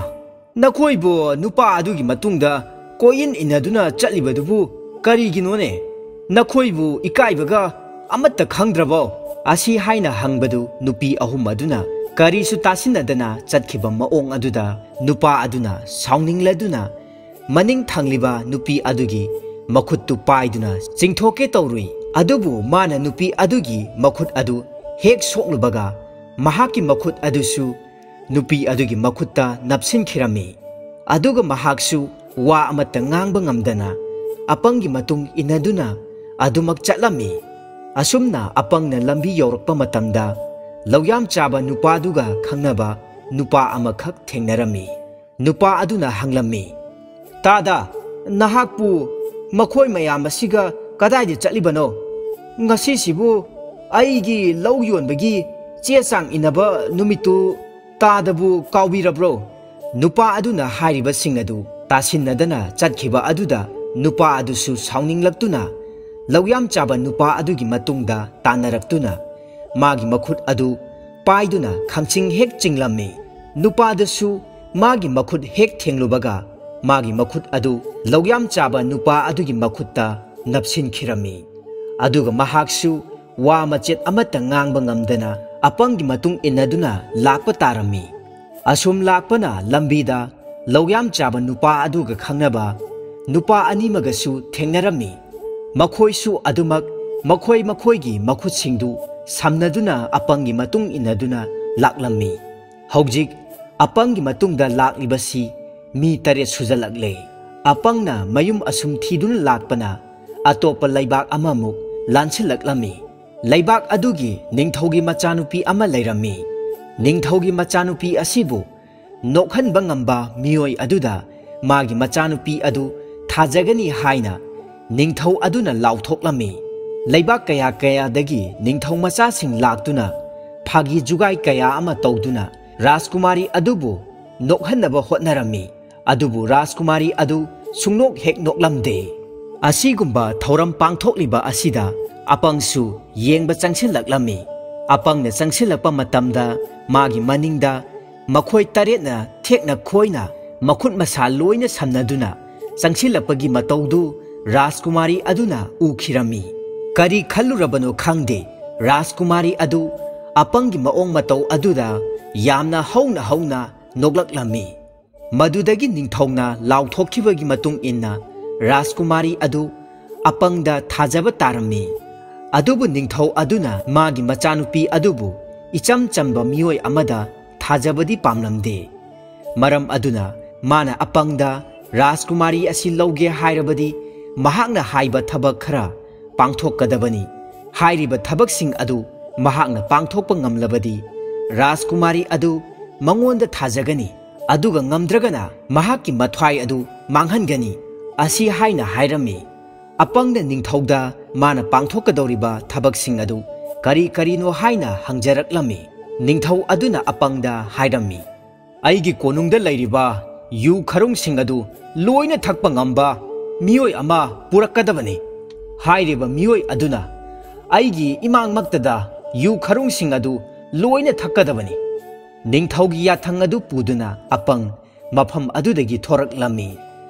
ꯅꯈꯣꯏꯕꯨ ꯅꯨꯄꯥ ꯑꯗꯨꯒꯤ ꯃꯇꯨꯡꯗ ꯀꯣꯏꯏꯟ ꯏꯟꯅꯗꯨꯅ ꯆꯠꯂꯤꯕꯗꯨꯕꯨ ꯀꯔꯤꯒꯤꯅꯣꯅꯦ?" ꯅꯈꯣꯏꯕꯨ ꯏꯀꯥꯏꯕꯒ ꯑꯃꯠꯇ ꯈꯪꯗ꯭ꯔꯕꯣ?" ꯑꯁꯤ ꯍꯥꯏꯅ ꯍꯪꯕꯗꯨ ꯅꯨꯄꯤ ꯑꯍꯨꯝ ꯑꯗꯨꯅ ꯀꯔꯤꯁꯨ ꯇꯥꯁꯤꯟꯅꯗꯅ ꯆꯠꯈꯤꯕ ꯃꯑꯣꯡ ꯑꯗꯨꯗ ꯅꯨꯄꯥ ꯑꯗꯨꯅ ꯁꯥꯎꯅꯤꯡꯂꯗꯨꯅ ꯃꯅꯤꯡ ꯊꯪꯂꯤꯕ ꯅꯨꯄꯤ ꯑꯗꯨꯒꯤ ꯃꯈꯨꯠꯇꯨ ꯄꯥꯏꯗꯨꯅ ꯆꯤꯡꯊꯣꯛꯀꯦ ꯇꯧꯔꯨꯏ꯫ ꯑꯗꯨꯕꯨ ꯃꯥꯅ ꯅꯨꯄꯤ ꯑꯗꯨꯒꯤ ꯃꯈꯨꯠ ꯑꯗꯨ ꯍꯦꯛ ꯁꯣꯛꯂꯨꯕꯒ ꯃꯍꯥꯛꯀꯤ ꯃꯈꯨꯠ ꯑꯗꯨꯁꯨ ꯅꯨꯄꯤ ꯑꯗꯨꯒꯤ ꯃꯈꯨꯠꯇ ꯅꯞꯁꯤꯟꯈꯤꯔꯝꯃꯤ꯫ ꯑꯗꯨꯒ ꯃꯍꯥꯛꯁꯨ ꯋꯥ ꯑꯃꯠꯇ ꯉꯥꯡꯕ ꯉꯝꯗꯅ ꯑꯄꯪꯒꯤ ꯃꯇꯨꯡ ꯏꯟꯅꯗꯨꯅ ꯑꯗꯨꯃꯛ ꯆꯠꯂꯝꯃꯤ꯫ ꯑꯁꯨꯝꯅ ꯑꯄꯪꯅ ꯂꯝꯕꯤ ꯌꯧꯔꯛꯄ ꯃꯇꯝꯗ ꯂꯧꯌꯥꯝ ꯆꯥꯕ ꯅꯨꯄꯥꯗꯨꯒ ꯈꯪꯅꯕ ꯅꯨꯄꯥ ꯑꯃꯈꯛ ꯊꯦꯡꯅꯔꯝꯃꯤ꯫ ꯅꯨꯄꯥ ꯑꯗꯨꯅ ꯍꯪꯂꯝꯃꯤ, "ꯇꯥꯗ, ꯅꯍꯥꯛꯄꯨ ꯃꯈꯣꯏ ꯃꯌꯥꯝ ꯑꯁꯤꯒ ꯀꯗꯥꯏꯗ ꯆꯠꯂꯤꯕꯅꯣ? ꯉꯁꯤꯁꯤꯕꯨ ꯑꯩꯒꯤ ꯂꯧ ꯌꯣꯟꯕꯒꯤ ꯆꯦ ꯆꯥꯡ ꯏꯟꯅꯕ ꯅꯨꯃꯤꯠꯇꯨ ꯇꯥꯗꯕꯨ ꯀꯥꯎꯕꯤꯔꯕ꯭ꯔꯣ?" ꯅꯨꯄꯥ ꯑꯗꯨꯅ ꯍꯥꯏꯔꯤꯕꯁꯤꯡ ꯑꯗꯨ ꯇꯥꯁꯤꯟꯅꯗꯅ ꯆꯠꯈꯤꯕ ꯑꯗꯨꯗ ꯅꯨꯄꯥ ꯑꯗꯨꯁꯨ ꯁꯥꯎꯅꯤꯡꯂꯛꯇꯨꯅ ꯂꯧꯌꯥꯝ ꯆꯥꯕ ꯅꯨꯄꯥ ꯑꯗꯨꯒꯤ ꯃꯇꯨꯡꯗ ꯇꯥꯟꯅꯔꯛꯇꯨꯅ ꯃꯥꯒꯤ ꯃꯈꯨꯠ ꯑꯗꯨ ꯄꯥꯏꯗꯨꯅ ꯈꯪꯆꯤꯡ ꯍꯦꯛ ꯆꯤꯡꯂꯝꯃꯤ꯫ ꯅꯨꯄꯥꯗꯁꯨ ꯃꯥꯒꯤ ꯃꯈꯨꯠ ꯍꯦꯛ ꯊꯦꯡꯂꯨꯕꯒ ꯃꯥꯒꯤ ꯃꯈꯨꯠ ꯑꯗꯨ ꯂꯧꯌꯥꯝ ꯆꯥꯕ ꯅꯨꯄꯥ ꯑꯗꯨꯒꯤ ꯃꯈꯨꯠꯇ ꯅꯞꯁꯤꯟꯈꯤꯔꯝꯃꯤ꯫ ꯑꯗꯨꯒ ꯃꯍꯥꯛꯁꯨ ꯋꯥ ꯃꯆꯦꯠ ꯑꯃꯠꯇ ꯉꯥꯡꯕ ꯉꯝꯗꯅ ꯑꯄꯪꯒꯤ ꯃꯇꯨꯡ ꯏꯟꯅꯗꯨꯅ ꯂꯥꯛꯄ ꯇꯥꯔꯝꯃꯤ꯫ ꯑꯁꯨꯝ ꯂꯥꯛꯄꯅ ꯂꯝꯕꯤꯗ ꯂꯧꯌꯥꯝ ꯆꯥꯕ ꯅꯨꯄꯥ ꯑꯗꯨꯒ ꯈꯪꯅꯕ ꯅꯨꯄꯥ ꯑꯅꯤꯃꯒꯁꯨ ꯊꯦꯡꯅꯔꯝꯃꯤ꯫ ꯃꯈꯣꯏꯁꯨ ꯑꯗꯨꯃꯛ ꯃꯈꯣꯏ ꯃꯈꯣꯏꯒꯤ ꯃꯈꯨꯠꯁꯤꯡꯗꯨ ꯁꯝꯅꯗꯨꯅ ꯑꯄꯪꯒꯤ ꯃꯇꯨꯡ ꯏꯟꯅꯗꯨꯅ ꯂꯥꯛꯂꯝꯃꯤ꯫ ꯍꯧꯖꯤꯛ ꯑꯄꯪꯒꯤ ꯃꯇꯨꯡꯗ ꯂꯥꯛꯂꯤꯕꯁꯤ ꯃꯤ ꯇꯔꯦꯠ ꯁꯨꯖꯜꯂꯛꯂꯦ꯫ ꯑꯄꯪꯅ ꯃꯌꯨꯝ ꯑꯁꯨꯝ ꯊꯤꯗꯨꯅ ꯂꯥꯛꯄꯅ ꯑꯇꯣꯞꯄ ꯂꯩꯕꯥꯛ ꯑꯃꯃꯨꯛ ꯂꯥꯟꯁꯤꯜꯂꯛꯂꯝꯃꯤ꯫ ꯂꯩꯕꯥꯛ ꯑꯗꯨꯒꯤ ꯅꯤꯡꯊꯧꯒꯤ ꯃꯆꯥꯅꯨꯄꯤ ꯑꯃ ꯂꯩꯔꯝꯃꯤ꯫ ꯅꯤꯡꯊꯧꯒꯤ ꯃꯆꯥꯅꯨꯄꯤ ꯑꯁꯤꯕꯨ ꯅꯣꯛꯍꯟꯕ ꯉꯝꯕ ꯃꯤꯑꯣꯏ ꯑꯗꯨꯗ ꯃꯥꯒꯤ ꯃꯆꯥꯅꯨꯄꯤ ꯑꯗꯨ ꯊꯥꯖꯒꯅꯤ ꯍꯥꯏꯅ ꯅꯤꯡꯊꯧ ꯑꯗꯨꯅ ꯂꯥꯎꯊꯣꯛꯂꯝꯃꯤ꯫ ꯂꯩꯕꯥꯛ ꯀꯌꯥ ꯀꯌꯥꯗꯒꯤ ꯅꯤꯡꯊꯧ ꯃꯆꯥꯁꯤꯡ ꯂꯥꯛꯇꯨꯅ ꯐꯥꯒꯤ ꯖꯨꯒꯥꯏ ꯀꯌꯥ ꯑꯃ ꯇꯧꯗꯨꯅ ꯔꯥꯖꯀꯨꯃꯥꯔꯤ ꯑꯗꯨꯕꯨ ꯅꯣꯛꯍꯟꯅꯕ ꯍꯣꯠꯅꯔꯝꯃꯤ꯫ ꯑꯗꯨꯕꯨ ꯔꯥꯖꯀꯨꯃꯥꯔꯤ ꯑꯗꯨ ꯁꯨꯡꯅꯣꯛ ꯍꯦꯛ ꯅꯣꯛꯂꯝꯗꯦ꯫ ꯑꯁꯤꯒꯨꯝꯕ ꯊꯧꯔꯝ ꯄꯥꯡꯊꯣꯛꯂꯤꯕ ꯑꯁꯤꯗ ꯑꯄꯪꯁꯨ ꯌꯦꯡꯕ ꯆꯪꯁꯤꯜꯂꯛꯂꯝꯃꯤ꯫ ꯑꯄꯪꯅ ꯆꯪꯁꯤꯜꯂꯛꯄ ꯃꯇꯝꯗ ꯃꯥꯒꯤ ꯃꯅꯤꯡꯗ ꯃꯈꯣꯏ ꯇꯔꯦꯠꯅ ꯊꯦꯛꯅ ꯈꯣꯏꯅ ꯃꯈꯨꯠ ꯃꯁꯥ ꯂꯣꯏꯅ ꯁꯝꯅꯗꯨꯅ ꯆꯪꯁꯤꯜꯂꯛꯄꯒꯤ ꯃꯇꯧꯗꯨ ꯔꯥꯖꯀꯨꯃꯥꯔꯤ ꯑꯗꯨꯅ ꯎꯈꯤꯔꯝꯃꯤ꯫ ꯀꯔꯤ ꯈꯜꯂꯨꯔꯕꯅꯣ ꯈꯪꯗꯦ, ꯔꯥꯖꯀꯨꯃꯥꯔꯤ ꯑꯗꯨ ꯑꯄꯪꯒꯤ ꯃꯑꯣꯡ ꯃꯇꯧ ꯑꯗꯨꯗ ꯌꯥꯝꯅ ꯍꯧꯅ ꯍꯧꯅ ꯅꯣꯛꯂꯛꯂꯝꯃꯤ꯫ ꯃꯗꯨꯗꯒꯤ ꯅꯤꯡꯊꯧꯅ ꯂꯥꯎꯊꯣꯛꯈꯤꯕꯒꯤ ꯃꯇꯨꯡ ꯏꯟꯅ ꯔꯥꯖꯀꯨꯃꯥꯔꯤ ꯑꯗꯨ ꯑꯄꯪꯗ ꯊꯥꯖꯕ ꯇꯥꯔꯝꯃꯤ꯫ ꯑꯗꯨꯕꯨ ꯅꯤꯡꯊꯧ ꯑꯗꯨꯅ ꯃꯥꯒꯤ ꯃꯆꯥꯅꯨꯄꯤ ꯑꯗꯨꯕꯨ ꯏꯆꯝ ꯆꯝꯕ ꯃꯤꯑꯣꯏ ꯑꯃꯗ ꯊꯥꯖꯕꯗꯤ ꯄꯥꯝꯂꯝꯗꯦ꯫ ꯃꯔꯝ ꯑꯗꯨꯅ ꯃꯥꯅ ꯑꯄꯪꯗ ꯔꯥꯖꯀꯨꯃꯥꯔꯤ ꯑꯁꯤ ꯂꯧꯒꯦ ꯍꯥꯏꯔꯕꯗꯤ ꯃꯍꯥꯛꯅ ꯍꯥꯏꯕ ꯊꯕꯛ ꯈꯔ ꯄꯥꯡꯊꯣꯛꯀꯗꯕꯅꯤ꯫ ꯍꯥꯏꯔꯤꯕ ꯊꯕꯛꯁꯤꯡ ꯑꯗꯨ ꯃꯍꯥꯛꯅ ꯄꯥꯡꯊꯣꯛꯄ ꯉꯝꯂꯕꯗꯤ ꯔꯥꯖꯀꯨꯃꯥꯔꯤ ꯑꯗꯨ ꯃꯉꯣꯟꯗ ꯊꯥꯖꯒꯅꯤ, ꯑꯗꯨꯒ ꯉꯝꯗ꯭ꯔꯒꯅ ꯃꯍꯥꯛꯀꯤ ꯃꯊ꯭ꯋꯥꯏ ꯑꯗꯨ ꯃꯥꯡꯍꯟꯒꯅꯤ꯫ ꯑꯁꯤ ꯍꯥꯏꯅ ꯍꯥꯏꯔꯝꯃꯤ꯫ ꯑꯄꯪꯅ ꯅꯤꯡꯊꯧꯗ ꯃꯥꯅ ꯄꯥꯡꯊꯣꯛꯀꯗꯧꯔꯤꯕ ꯊꯕꯛꯁꯤꯡ ꯑꯗꯨ ꯀꯔꯤ ꯀꯔꯤꯅꯣ ꯍꯥꯏꯅ ꯍꯪꯖꯔꯛꯂꯝꯃꯤ꯫ ꯅꯤꯡꯊꯧ ꯑꯗꯨꯅ ꯑꯄꯪꯗ ꯍꯥꯏꯔꯝꯃꯤ, "ꯑꯩꯒꯤ ꯀꯣꯅꯨꯡꯗ ꯂꯩꯔꯤꯕ ꯌꯨ ꯈꯔꯨꯡꯁꯤꯡ ꯑꯗꯨ ꯂꯣꯏꯅ ꯊꯛꯄ ꯉꯝꯕ ꯃꯤꯑꯣꯏ ꯑꯃ ꯄꯨꯔꯛꯀꯗꯕꯅꯤ꯫ ꯍꯥꯏꯔꯤꯕ ꯃꯤꯑꯣꯏ ꯑꯗꯨꯅ ꯑꯩꯒꯤ ꯏꯃꯥꯡꯃꯛꯇꯗ ꯌꯨ ꯈꯔꯨꯡꯁꯤꯡ ꯑꯗꯨ ꯂꯣꯏꯅ ꯊꯛꯀꯗꯕꯅꯤ꯫" ꯅꯤꯡꯊꯧꯒꯤ ꯌꯥꯊꯪ ꯑꯗꯨ ꯄꯨꯗꯨꯅ ꯑꯄꯪ ꯃꯐꯝ ꯑꯗꯨꯗꯒꯤ ꯊꯣꯔꯛꯂꯝꯃꯤ꯫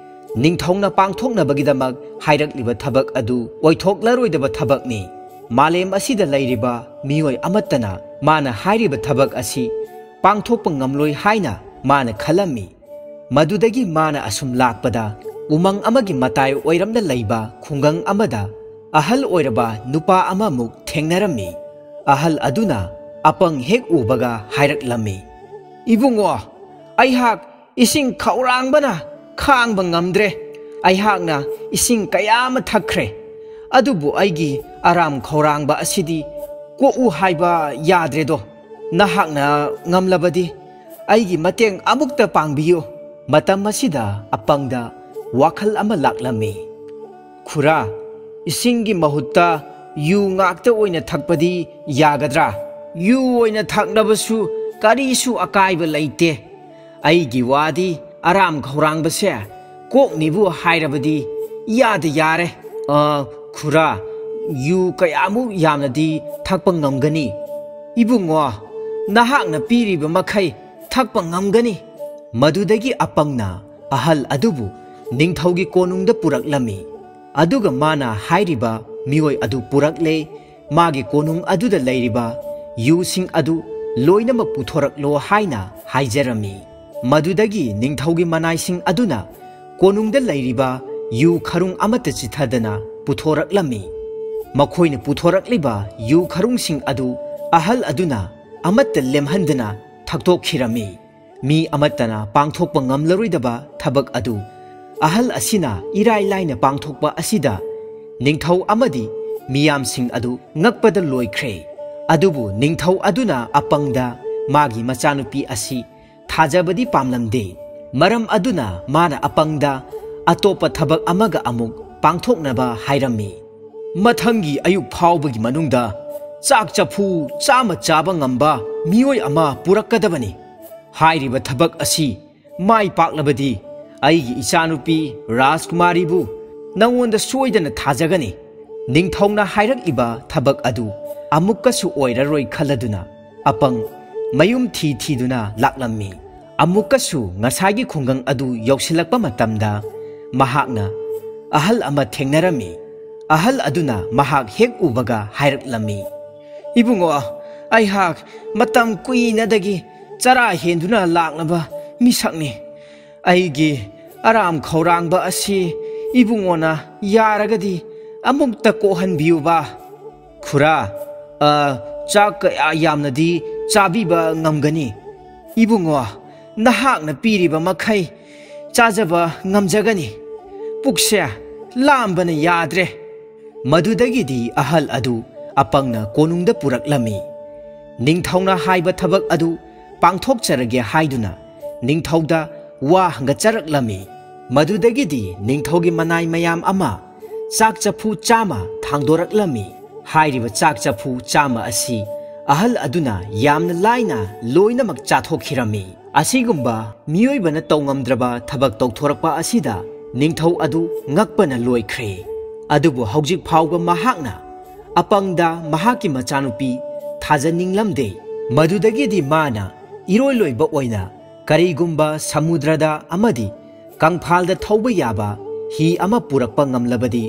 ꯅꯤꯡꯊꯧꯅ ꯄꯥꯡꯊꯣꯛꯅꯕꯒꯤꯗꯃꯛ ꯍꯥꯏꯔꯛꯂꯤꯕ ꯊꯕꯛ ꯑꯗꯨ ꯑꯣꯏꯊꯣꯛꯂꯔꯣꯏꯗꯕ ꯊꯕꯛꯅꯤ꯫ ꯃꯥꯂꯦꯝ ꯑꯁꯤꯗ ꯂꯩꯔꯤꯕ ꯃꯤꯑꯣꯏ ꯑꯃꯠꯇꯅ ꯃꯥꯅ ꯍꯥꯏꯔꯤꯕ ꯊꯕꯛ ꯑꯁꯤ ꯄꯥꯡꯊꯣꯛꯄ ꯉꯝꯂꯣꯏ ꯍꯥꯏꯅ ꯃꯥꯅ ꯈꯜꯂꯝꯃꯤ꯫ ꯃꯗꯨꯗꯒꯤ ꯃꯥꯅ ꯑꯁꯨꯝ ꯂꯥꯛꯄꯗ ꯎꯃꯪ ꯑꯃꯒꯤ ꯃꯇꯥꯏ ꯑꯣꯏꯔꯝꯗ ꯂꯩꯕ ꯈꯨꯡꯒꯪ ꯑꯃꯗ ꯑꯍꯜ ꯑꯣꯏꯔꯕ ꯅꯨꯄꯥ ꯑꯃꯃꯨꯛ ꯊꯦꯡꯅꯔꯝꯃꯤ꯫ ꯑꯍꯜ ꯑꯗꯨꯅ ꯑꯄꯪ ꯍꯦꯛ ꯎꯕꯒ ꯍꯥꯏꯔꯛꯂꯝꯃꯤ, "ꯏꯕꯨꯡꯉꯣ, ꯑꯩꯍꯥꯛ ꯏꯁꯤꯡ ꯈꯧꯔꯥꯡꯕꯅ ꯈꯥꯡꯕ ꯉꯝꯗ꯭ꯔꯦ꯫ ꯑꯩꯍꯥꯛꯅ ꯏꯁꯤꯡ ꯀꯌꯥ ꯑꯃ ꯊꯛꯈ꯭ꯔꯦ, ꯑꯗꯨꯕꯨ ꯑꯩꯒꯤ ꯑꯔꯥꯝ ꯈꯧꯔꯥꯡꯕ ꯑꯁꯤꯗꯤ ꯀꯣꯛꯎ ꯍꯥꯏꯕ ꯌꯥꯗ꯭ꯔꯦꯗꯣ꯫ ꯅꯍꯥꯛꯅ ꯉꯝꯂꯕꯗꯤ ꯑꯩꯒꯤ ꯃꯇꯦꯡ ꯑꯃꯨꯛꯇ ꯄꯥꯡꯕꯤꯌꯨ꯫" ꯃꯇꯝ ꯑꯁꯤꯗ ꯑꯄꯪꯗ ꯋꯥꯈꯜ ꯑꯃ ꯂꯥꯛꯂꯝꯃꯤ꯫ "ꯈꯨꯔꯥ, ꯏꯁꯤꯡꯒꯤ ꯃꯍꯨꯠꯇ ꯌꯨ ꯉꯥꯛꯇ ꯑꯣꯏꯅ ꯊꯛꯄꯗꯤ ꯌꯥꯒꯗ꯭ꯔꯥ?" "ꯌꯨ ꯑꯣꯏꯅ ꯊꯛꯅꯕꯁꯨ ꯀꯔꯤꯁꯨ ꯑꯀꯥꯏꯕ ꯂꯩꯇꯦ꯫ ꯑꯩꯒꯤ ꯋꯥꯗꯤ ꯑꯔꯥꯝ ꯈꯧꯔꯥꯡꯕꯁꯦ ꯀꯣꯛꯅꯤꯕꯨ ꯍꯥꯏꯔꯕꯗꯤ ꯌꯥꯗ ꯌꯥꯔꯦ꯫" "ꯑ, ꯈꯨꯔꯥ, ꯌꯨ ꯀꯌꯥꯃꯨꯛ ꯌꯥꯝꯅꯗꯤ ꯊꯛꯄ ꯉꯝꯒꯅꯤ?" "ꯏꯕꯨꯡꯉꯣ, ꯅꯍꯥꯛꯅ ꯄꯤꯔꯤꯕ ꯃꯈꯩ ꯊꯛꯄ ꯉꯝꯒꯅꯤ꯫" ꯃꯗꯨꯗꯒꯤ ꯑꯄꯪꯅ ꯑꯍꯜ ꯑꯗꯨꯕꯨ ꯅꯤꯡꯊꯧꯒꯤ ꯀꯣꯅꯨꯡꯗ ꯄꯨꯔꯛꯂꯝꯃꯤ꯫ ꯑꯗꯨꯒ ꯃꯥꯅ ꯍꯥꯏꯔꯤꯕ ꯃꯤꯑꯣꯏ ꯑꯗꯨ ꯄꯨꯔꯛꯂꯦ꯫ ꯃꯥꯒꯤ ꯀꯣꯅꯨꯡ ꯑꯗꯨꯗ ꯂꯩꯔꯤꯕ ꯌꯨꯁꯤꯡ ꯑꯗꯨ ꯂꯣꯏꯅꯃꯛ ꯄꯨꯊꯣꯔꯛꯂꯣ ꯍꯥꯏꯅ ꯍꯥꯏꯖꯔꯝꯃꯤ꯫ ꯃꯗꯨꯗꯒꯤ ꯅꯤꯡꯊꯧꯒꯤ ꯃꯅꯥꯏꯁꯤꯡ ꯑꯗꯨꯅ ꯀꯣꯅꯨꯡꯗ ꯂꯩꯔꯤꯕ ꯌꯨ ꯈꯔꯨꯡ ꯑꯃꯠꯇ ꯆꯤꯊꯗꯅ ꯄꯨꯊꯣꯔꯛꯂꯝꯃꯤ꯫ ꯃꯈꯣꯏꯅ ꯄꯨꯊꯣꯔꯛꯂꯤꯕ ꯌꯨ ꯈꯔꯨꯡꯁꯤꯡ ꯑꯗꯨ ꯑꯍꯜ ꯑꯗꯨꯅ ꯑꯃꯠꯇ ꯂꯦꯝꯍꯟꯗꯅ ꯊꯛꯇꯣꯛꯈꯤꯔꯝꯃꯤ꯫ ꯃꯤ ꯑꯃꯠꯇꯅ ꯄꯥꯡꯊꯣꯛꯄ ꯉꯝꯂꯔꯣꯏꯗꯕ ꯊꯕꯛ ꯑꯗꯨ ꯑꯍꯜ ꯑꯁꯤꯅ ꯏꯔꯥꯏ ꯂꯥꯏꯅ ꯄꯥꯡꯊꯣꯛꯄ ꯑꯁꯤꯗ ꯅꯤꯡꯊꯧ ꯑꯃꯗꯤ ꯃꯤꯌꯥꯝꯁꯤꯡ ꯑꯗꯨ ꯉꯛꯄꯗ ꯂꯣꯏꯈ꯭ꯔꯦ꯫ ꯑꯗꯨꯕꯨ ꯅꯤꯡꯊꯧ ꯑꯗꯨꯅ ꯑꯄꯪꯗ ꯃꯥꯒꯤ ꯃꯆꯥꯅꯨꯄꯤ ꯑꯁꯤ ꯊꯥꯖꯕꯗꯤ ꯄꯥꯝꯂꯝꯗꯦ꯫ ꯃꯔꯝ ꯑꯗꯨꯅ ꯃꯥꯅ ꯑꯄꯪꯗ ꯑꯇꯣꯞꯄ ꯊꯕꯛ ꯑꯃꯒ ꯑꯃꯨꯛ ꯄꯥꯡꯊꯣꯛꯅꯕ ꯍꯥꯏꯔꯝꯃꯤ꯫ "ꯃꯊꯪꯒꯤ ꯑꯌꯨꯛ ꯐꯥꯎꯕꯒꯤ ꯃꯅꯨꯡꯗ ꯆꯥꯛ ꯆꯐꯨ ꯆꯥꯝꯃ ꯆꯥꯕ ꯉꯝꯕ ꯃꯤꯑꯣꯏ ꯑꯃ ꯄꯨꯔꯛꯀꯗꯕꯅꯤ꯫ ꯍꯥꯏꯔꯤꯕ ꯊꯕꯛ ꯑꯁꯤ ꯃꯥꯏ ꯄꯥꯛꯂꯕꯗꯤ ꯑꯩꯒꯤ ꯏꯆꯥꯅꯨꯄꯤ ꯔꯥꯖꯀꯨꯃꯥꯔꯤꯕꯨ ꯅꯉꯣꯟꯗ ꯁꯣꯏꯗꯅ ꯊꯥꯖꯒꯅꯤ꯫" ꯅꯤꯡꯊꯧꯅ ꯍꯥꯏꯔꯛꯂꯤꯕ ꯊꯕꯛ ꯑꯗꯨ ꯑꯃꯨꯛꯀꯁꯨ ꯑꯣꯏꯔꯔꯣꯏ ꯈꯜꯂꯗꯨꯅ ꯑꯄꯪ ꯃꯌꯨꯝ ꯊꯤ ꯊꯤꯗꯨꯅ ꯂꯥꯛꯂꯝꯃꯤ꯫ ꯑꯃꯨꯛꯀꯁꯨ ꯉꯁꯥꯏꯒꯤ ꯈꯨꯡꯒꯪ ꯑꯗꯨ ꯌꯧꯁꯤꯜꯂꯛꯄ ꯃꯇꯝꯗ ꯃꯍꯥꯛꯅ ꯑꯍꯜ ꯑꯃ ꯊꯦꯡꯅꯔꯝꯃꯤ꯫ ꯑꯍꯜ ꯑꯗꯨꯅ ꯃꯍꯥꯛ ꯍꯦꯛ ꯎꯕꯒ ꯍꯥꯏꯔꯛꯂꯝꯃꯤ, "ꯏꯕꯨꯡꯉꯣ, ꯑꯩꯍꯥꯛ ꯃꯇꯝ ꯀꯨꯏꯅꯗꯒꯤ ꯆꯔꯥ ꯍꯦꯟꯗꯨꯅ ꯂꯥꯛꯂꯕ ꯃꯤꯁꯛꯅꯤ꯫ ꯑꯩꯒꯤ ꯑꯔꯥꯝ ꯈꯧꯔꯥꯡꯕ ꯑꯁꯤ ꯏꯕꯨꯡꯉꯣꯅ ꯌꯥꯔꯒꯗꯤ ꯑꯃꯨꯛꯇ ꯀꯣꯛꯍꯟꯕꯤꯌꯨꯕ꯫" "ꯈꯨꯔꯥ, ꯑ, ꯆꯥꯛ ꯀꯌꯥ ꯌꯥꯝꯅꯗꯤ ꯆꯥꯕꯤꯕ ꯉꯝꯒꯅꯤ?" "ꯏꯕꯨꯡꯉꯣ, ꯅꯍꯥꯛꯅ ꯄꯤꯔꯤꯕ ꯃꯈꯩ ꯆꯥꯖꯕ ꯉꯝꯖꯒꯅꯤ꯫ ꯄꯨꯛꯁꯦ ꯂꯥꯝꯕꯅ ꯌꯥꯗ꯭ꯔꯦ꯫" ꯃꯗꯨꯗꯒꯤꯗꯤ ꯑꯍꯜ ꯑꯗꯨ ꯑꯄꯪꯅ ꯀꯣꯅꯨꯡꯗ ꯄꯨꯔꯛꯂꯝꯃꯤ꯫ ꯅꯤꯡꯊꯧꯅ ꯍꯥꯏꯕ ꯊꯕꯛ ꯑꯗꯨ ꯄꯥꯡꯊꯣꯛꯆꯔꯒꯦ ꯍꯥꯏꯗꯨꯅ ꯅꯤꯡꯊꯧꯗ ꯋꯥ ꯍꯪꯒꯠꯆꯔꯛꯂꯝꯃꯤ꯫ ꯃꯗꯨꯗꯒꯤꯗꯤ ꯅꯤꯡꯊꯧꯒꯤ ꯃꯅꯥꯏ ꯃꯌꯥꯝ ꯑꯃ ꯆꯥꯛ ꯆꯐꯨ ꯆꯥꯝꯃ ꯊꯥꯡꯗꯣꯔꯛꯂꯝꯃꯤ꯫ ꯍꯥꯏꯔꯤꯕ ꯆꯥꯛ ꯆꯐꯨ ꯆꯥꯝꯃ ꯑꯁꯤ ꯑꯍꯜ ꯑꯗꯨꯅ ꯌꯥꯝꯅ ꯂꯥꯏꯅ ꯂꯣꯏꯅꯃꯛ ꯆꯥꯊꯣꯛꯈꯤꯔꯝꯃꯤ꯫ ꯑꯁꯤꯒꯨꯝꯕ ꯃꯤꯑꯣꯏꯕꯅ ꯇꯧꯉꯝꯗ꯭ꯔꯕ ꯊꯕꯛ ꯇꯧꯊꯣꯔꯛꯄ ꯑꯁꯤꯗ ꯅꯤꯡꯊꯧ ꯑꯗꯨ ꯉꯛꯄꯅ ꯂꯣꯏꯈ꯭ꯔꯦ꯫ ꯑꯗꯨꯕꯨ ꯍꯧꯖꯤꯛ ꯐꯥꯎꯕ ꯃꯍꯥꯛꯅ ꯑꯄꯪꯗ ꯃꯍꯥꯛꯀꯤ ꯃꯆꯥꯅꯨꯄꯤ ꯊꯥꯖꯅꯤꯡꯂꯝꯗꯦ꯫ ꯃꯗꯨꯗꯒꯤꯗꯤ ꯃꯥꯅ ꯏꯔꯣꯏ ꯂꯣꯏꯕ ꯑꯣꯏꯅ ꯀꯔꯤꯒꯨꯝꯕ ꯁꯃꯨꯗ꯭ꯔꯗ ꯑꯃꯗꯤ ꯀꯪꯐꯥꯜꯗ ꯊꯧꯕ ꯌꯥꯕ ꯍꯤ ꯑꯃ ꯄꯨꯔꯛꯄ ꯉꯝꯂꯕꯗꯤ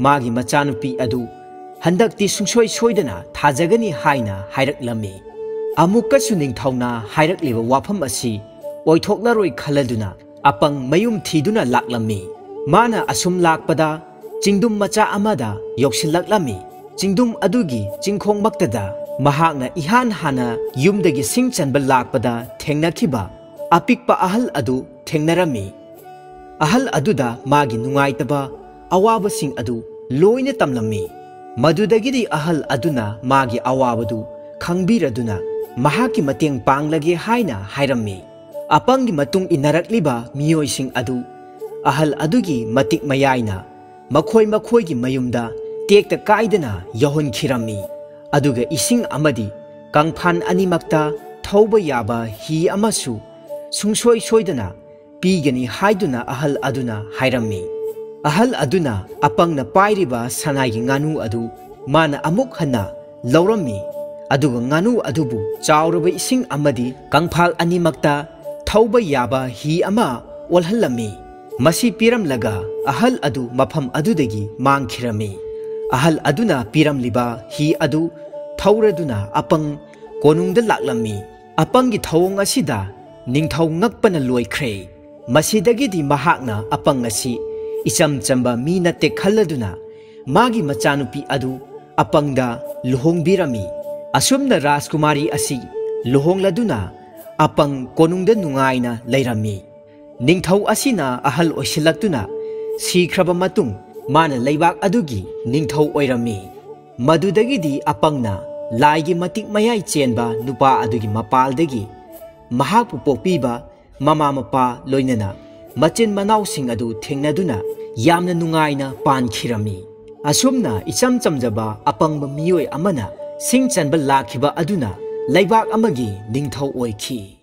ꯃꯥꯒꯤ ꯃꯆꯥꯅꯨꯄꯤ ꯑꯗꯨ ꯍꯟꯗꯛꯇꯤ ꯁꯨꯡꯁꯣꯏ ꯁꯣꯏꯗꯅ ꯊꯥꯖꯒꯅꯤ ꯍꯥꯏꯅ ꯍꯥꯏꯔꯛꯂꯝꯃꯤ꯫ ꯑꯃꯨꯛꯀꯁꯨ ꯅꯤꯡꯊꯧꯅ ꯍꯥꯏꯔꯛꯂꯤꯕ ꯋꯥꯐꯝ ꯑꯁꯤ ꯑꯣꯏꯊꯣꯛꯂꯔꯣꯏ ꯈꯜꯂꯗꯨꯅ ꯑꯄꯪ ꯃꯌꯨꯝ ꯊꯤꯗꯨꯅ ꯂꯥꯛꯂꯝꯃꯤ꯫ ꯃꯥꯅ ꯑꯁꯨꯝ ꯂꯥꯛꯄꯗ ꯆꯤꯡꯗꯨꯝ ꯃꯆꯥ ꯑꯃꯗ ꯌꯧꯁꯤꯜꯂꯛꯂꯝꯃꯤ꯫ ꯆꯤꯡꯗꯨꯝ ꯑꯗꯨꯒꯤ ꯆꯤꯡꯈꯣꯡꯃꯛꯇꯗ ꯃꯍꯥꯛꯅ ꯏꯍꯥꯟ ꯍꯥꯟꯅ ꯌꯨꯝꯗꯒꯤ ꯁꯤꯡ ꯆꯟꯕ ꯂꯥꯛꯄꯗ ꯊꯦꯡꯅꯈꯤꯕ ꯑꯄꯤꯛꯄ ꯑꯍꯜ ꯑꯗꯨ ꯊꯦꯡꯅꯔꯝꯃꯤ꯫ ꯑꯍꯜ ꯑꯗꯨꯗ ꯃꯥꯒꯤ ꯅꯨꯡꯉꯥꯏꯇꯕ ꯑꯋꯥꯕꯁꯤꯡ ꯑꯗꯨ ꯂꯣꯏꯅ ꯇꯝꯂꯝꯃꯤ꯫ ꯃꯗꯨꯗꯒꯤꯗꯤ ꯑꯍꯜ ꯑꯗꯨꯅ ꯃꯥꯒꯤ ꯑꯋꯥꯕꯗꯨ ꯈꯪꯕꯤꯔꯗꯨꯅ ꯃꯍꯥꯛꯀꯤ ꯃꯇꯦꯡ ꯄꯥꯡꯂꯒꯦ ꯍꯥꯏꯅ ꯍꯥꯏꯔꯝꯃꯤ꯫ ꯑꯄꯪꯒꯤ ꯃꯇꯨꯡ ꯏꯟꯅꯔꯛꯂꯤꯕ ꯃꯤꯑꯣꯏꯁꯤꯡ ꯑꯗꯨ ꯑꯍꯜ ꯑꯗꯨꯒꯤ ꯃꯇꯤꯛ ꯃꯌꯥꯏꯅ ꯃꯈꯣꯏ ꯃꯈꯣꯏꯒꯤ ꯃꯌꯨꯝꯗ ꯇꯦꯛꯇ ꯀꯥꯏꯗꯅ ꯌꯧꯍꯟꯈꯤꯔꯝꯃꯤ꯫ ꯑꯗꯨꯒ ꯏꯁꯤꯡ ꯑꯃꯗꯤ ꯀꯪꯐꯥꯟ ꯑꯅꯤꯃꯛꯇ ꯊꯧꯕ ꯌꯥꯕ ꯍꯤ ꯑꯃꯁꯨ ꯁꯨꯡꯁꯣꯏ ꯁꯣꯏꯗꯅ ꯄꯤꯒꯅꯤ ꯍꯥꯏꯗꯨꯅ ꯑꯍꯜ ꯑꯗꯨꯅ ꯍꯥꯏꯔꯝꯃꯤ꯫ ꯑꯍꯜ ꯑꯗꯨꯅ ꯑꯄꯪꯅ ꯄꯥꯏꯔꯤꯕ ꯁꯅꯥꯒꯤ ꯉꯥꯅꯨ ꯑꯗꯨ ꯃꯥꯅ ꯑꯃꯨꯛ ꯍꯟꯅ ꯂꯧꯔꯝꯃꯤ꯫ ꯑꯗꯨꯒ ꯉꯥꯅꯨ ꯑꯗꯨꯕꯨ ꯆꯥꯎꯔꯕ ꯏꯁꯤꯡ ꯑꯃꯗꯤ ꯀꯪꯐꯥꯜ ꯑꯅꯤꯃꯛꯇ ꯊꯧꯕ ꯌꯥꯕ ꯍꯤ ꯑꯃ ꯑꯣꯜꯍꯜꯂꯝꯃꯤ꯫ ꯃꯁꯤ ꯄꯤꯔꯝꯂꯒ ꯑꯍꯜ ꯑꯗꯨ ꯃꯐꯝ ꯑꯗꯨꯗꯒꯤ ꯃꯥꯡꯈꯤꯔꯝꯃꯤ꯫ ꯑꯍꯜ ꯑꯗꯨꯅ ꯄꯤꯔꯝꯂꯤꯕ ꯍꯤ ꯑꯗꯨ ꯊꯧꯔꯗꯨꯅ ꯑꯄꯪ ꯀꯣꯅꯨꯡꯗ ꯂꯥꯛꯂꯝꯃꯤ꯫ ꯑꯄꯪꯒꯤ ꯊꯧꯑꯣꯡ ꯑꯁꯤꯗ ꯅꯤꯡꯊꯧ ꯉꯛꯄꯅ ꯂꯣꯏꯈ꯭ꯔꯦ꯫ ꯃꯁꯤꯗꯒꯤꯗꯤ ꯃꯍꯥꯛꯅ ꯑꯄꯪ ꯑꯁꯤ ꯏꯆꯝ ꯆꯝꯕ ꯃꯤ ꯅꯠꯇꯦ ꯈꯜꯂꯗꯨꯅ ꯃꯥꯒꯤ ꯃꯆꯥꯅꯨꯄꯤ ꯑꯗꯨ ꯑꯄꯪꯗ ꯂꯨꯍꯣꯡꯕꯤꯔꯝꯃꯤ꯫ ꯑꯁꯨꯝꯅ ꯔꯥꯖꯀꯨꯃꯥꯔꯤ ꯑꯁꯤ ꯂꯨꯍꯣꯡꯂꯗꯨꯅ ꯑꯄꯪ ꯀꯣꯅꯨꯡꯗ ꯅꯨꯡꯉꯥꯏꯅ ꯂꯩꯔꯝꯃꯤ꯫ ꯅꯤꯡꯊꯧ ꯑꯁꯤꯅ ꯑꯍꯜ ꯑꯣꯏꯁꯤꯜꯂꯛꯇꯨꯅ ꯁꯤꯈ꯭ꯔꯕ ꯃꯇꯨꯡ ꯃꯥꯅ ꯂꯩꯕꯥꯛ ꯑꯗꯨꯒꯤ ꯅꯤꯡꯊꯧ ꯑꯣꯏꯔꯝꯃꯤ꯫ ꯃꯗꯨꯗꯒꯤꯗꯤ ꯑꯄꯪꯅ ꯂꯥꯏꯒꯤ ꯃꯇꯤꯛ ꯃꯌꯥꯏ ꯆꯦꯟꯕ ꯅꯨꯄꯥ ꯑꯗꯨꯒꯤ ꯃꯄꯥꯜꯗꯒꯤ ꯃꯍꯥꯛꯄꯨ ꯄꯣꯛꯄꯤꯕ ꯃꯃꯥ ꯃꯄꯥ ꯂꯣꯏꯅꯅ ꯃꯆꯤꯟ ꯃꯅꯥꯎꯁꯤꯡ ꯑꯗꯨ ꯊꯦꯡꯅꯗꯨꯅ ꯌꯥꯝꯅ ꯅꯨꯡꯉꯥꯏꯅ ꯄꯥꯟꯈꯤꯔꯝꯃꯤ꯫ ꯑꯁꯨꯝꯅ ꯏꯆꯝ ꯆꯝꯖꯕ ꯑꯄꯪꯕ ꯃꯤꯑꯣꯏ ꯑꯃꯅ ꯁꯤꯡ ꯆꯟꯕ ꯂꯥꯛꯈꯤꯕ ꯑꯗꯨꯅ ꯂꯩꯕꯥꯛ ꯑꯃꯒꯤ ꯅꯤꯡꯊꯧ ꯑꯣꯏꯈꯤ꯫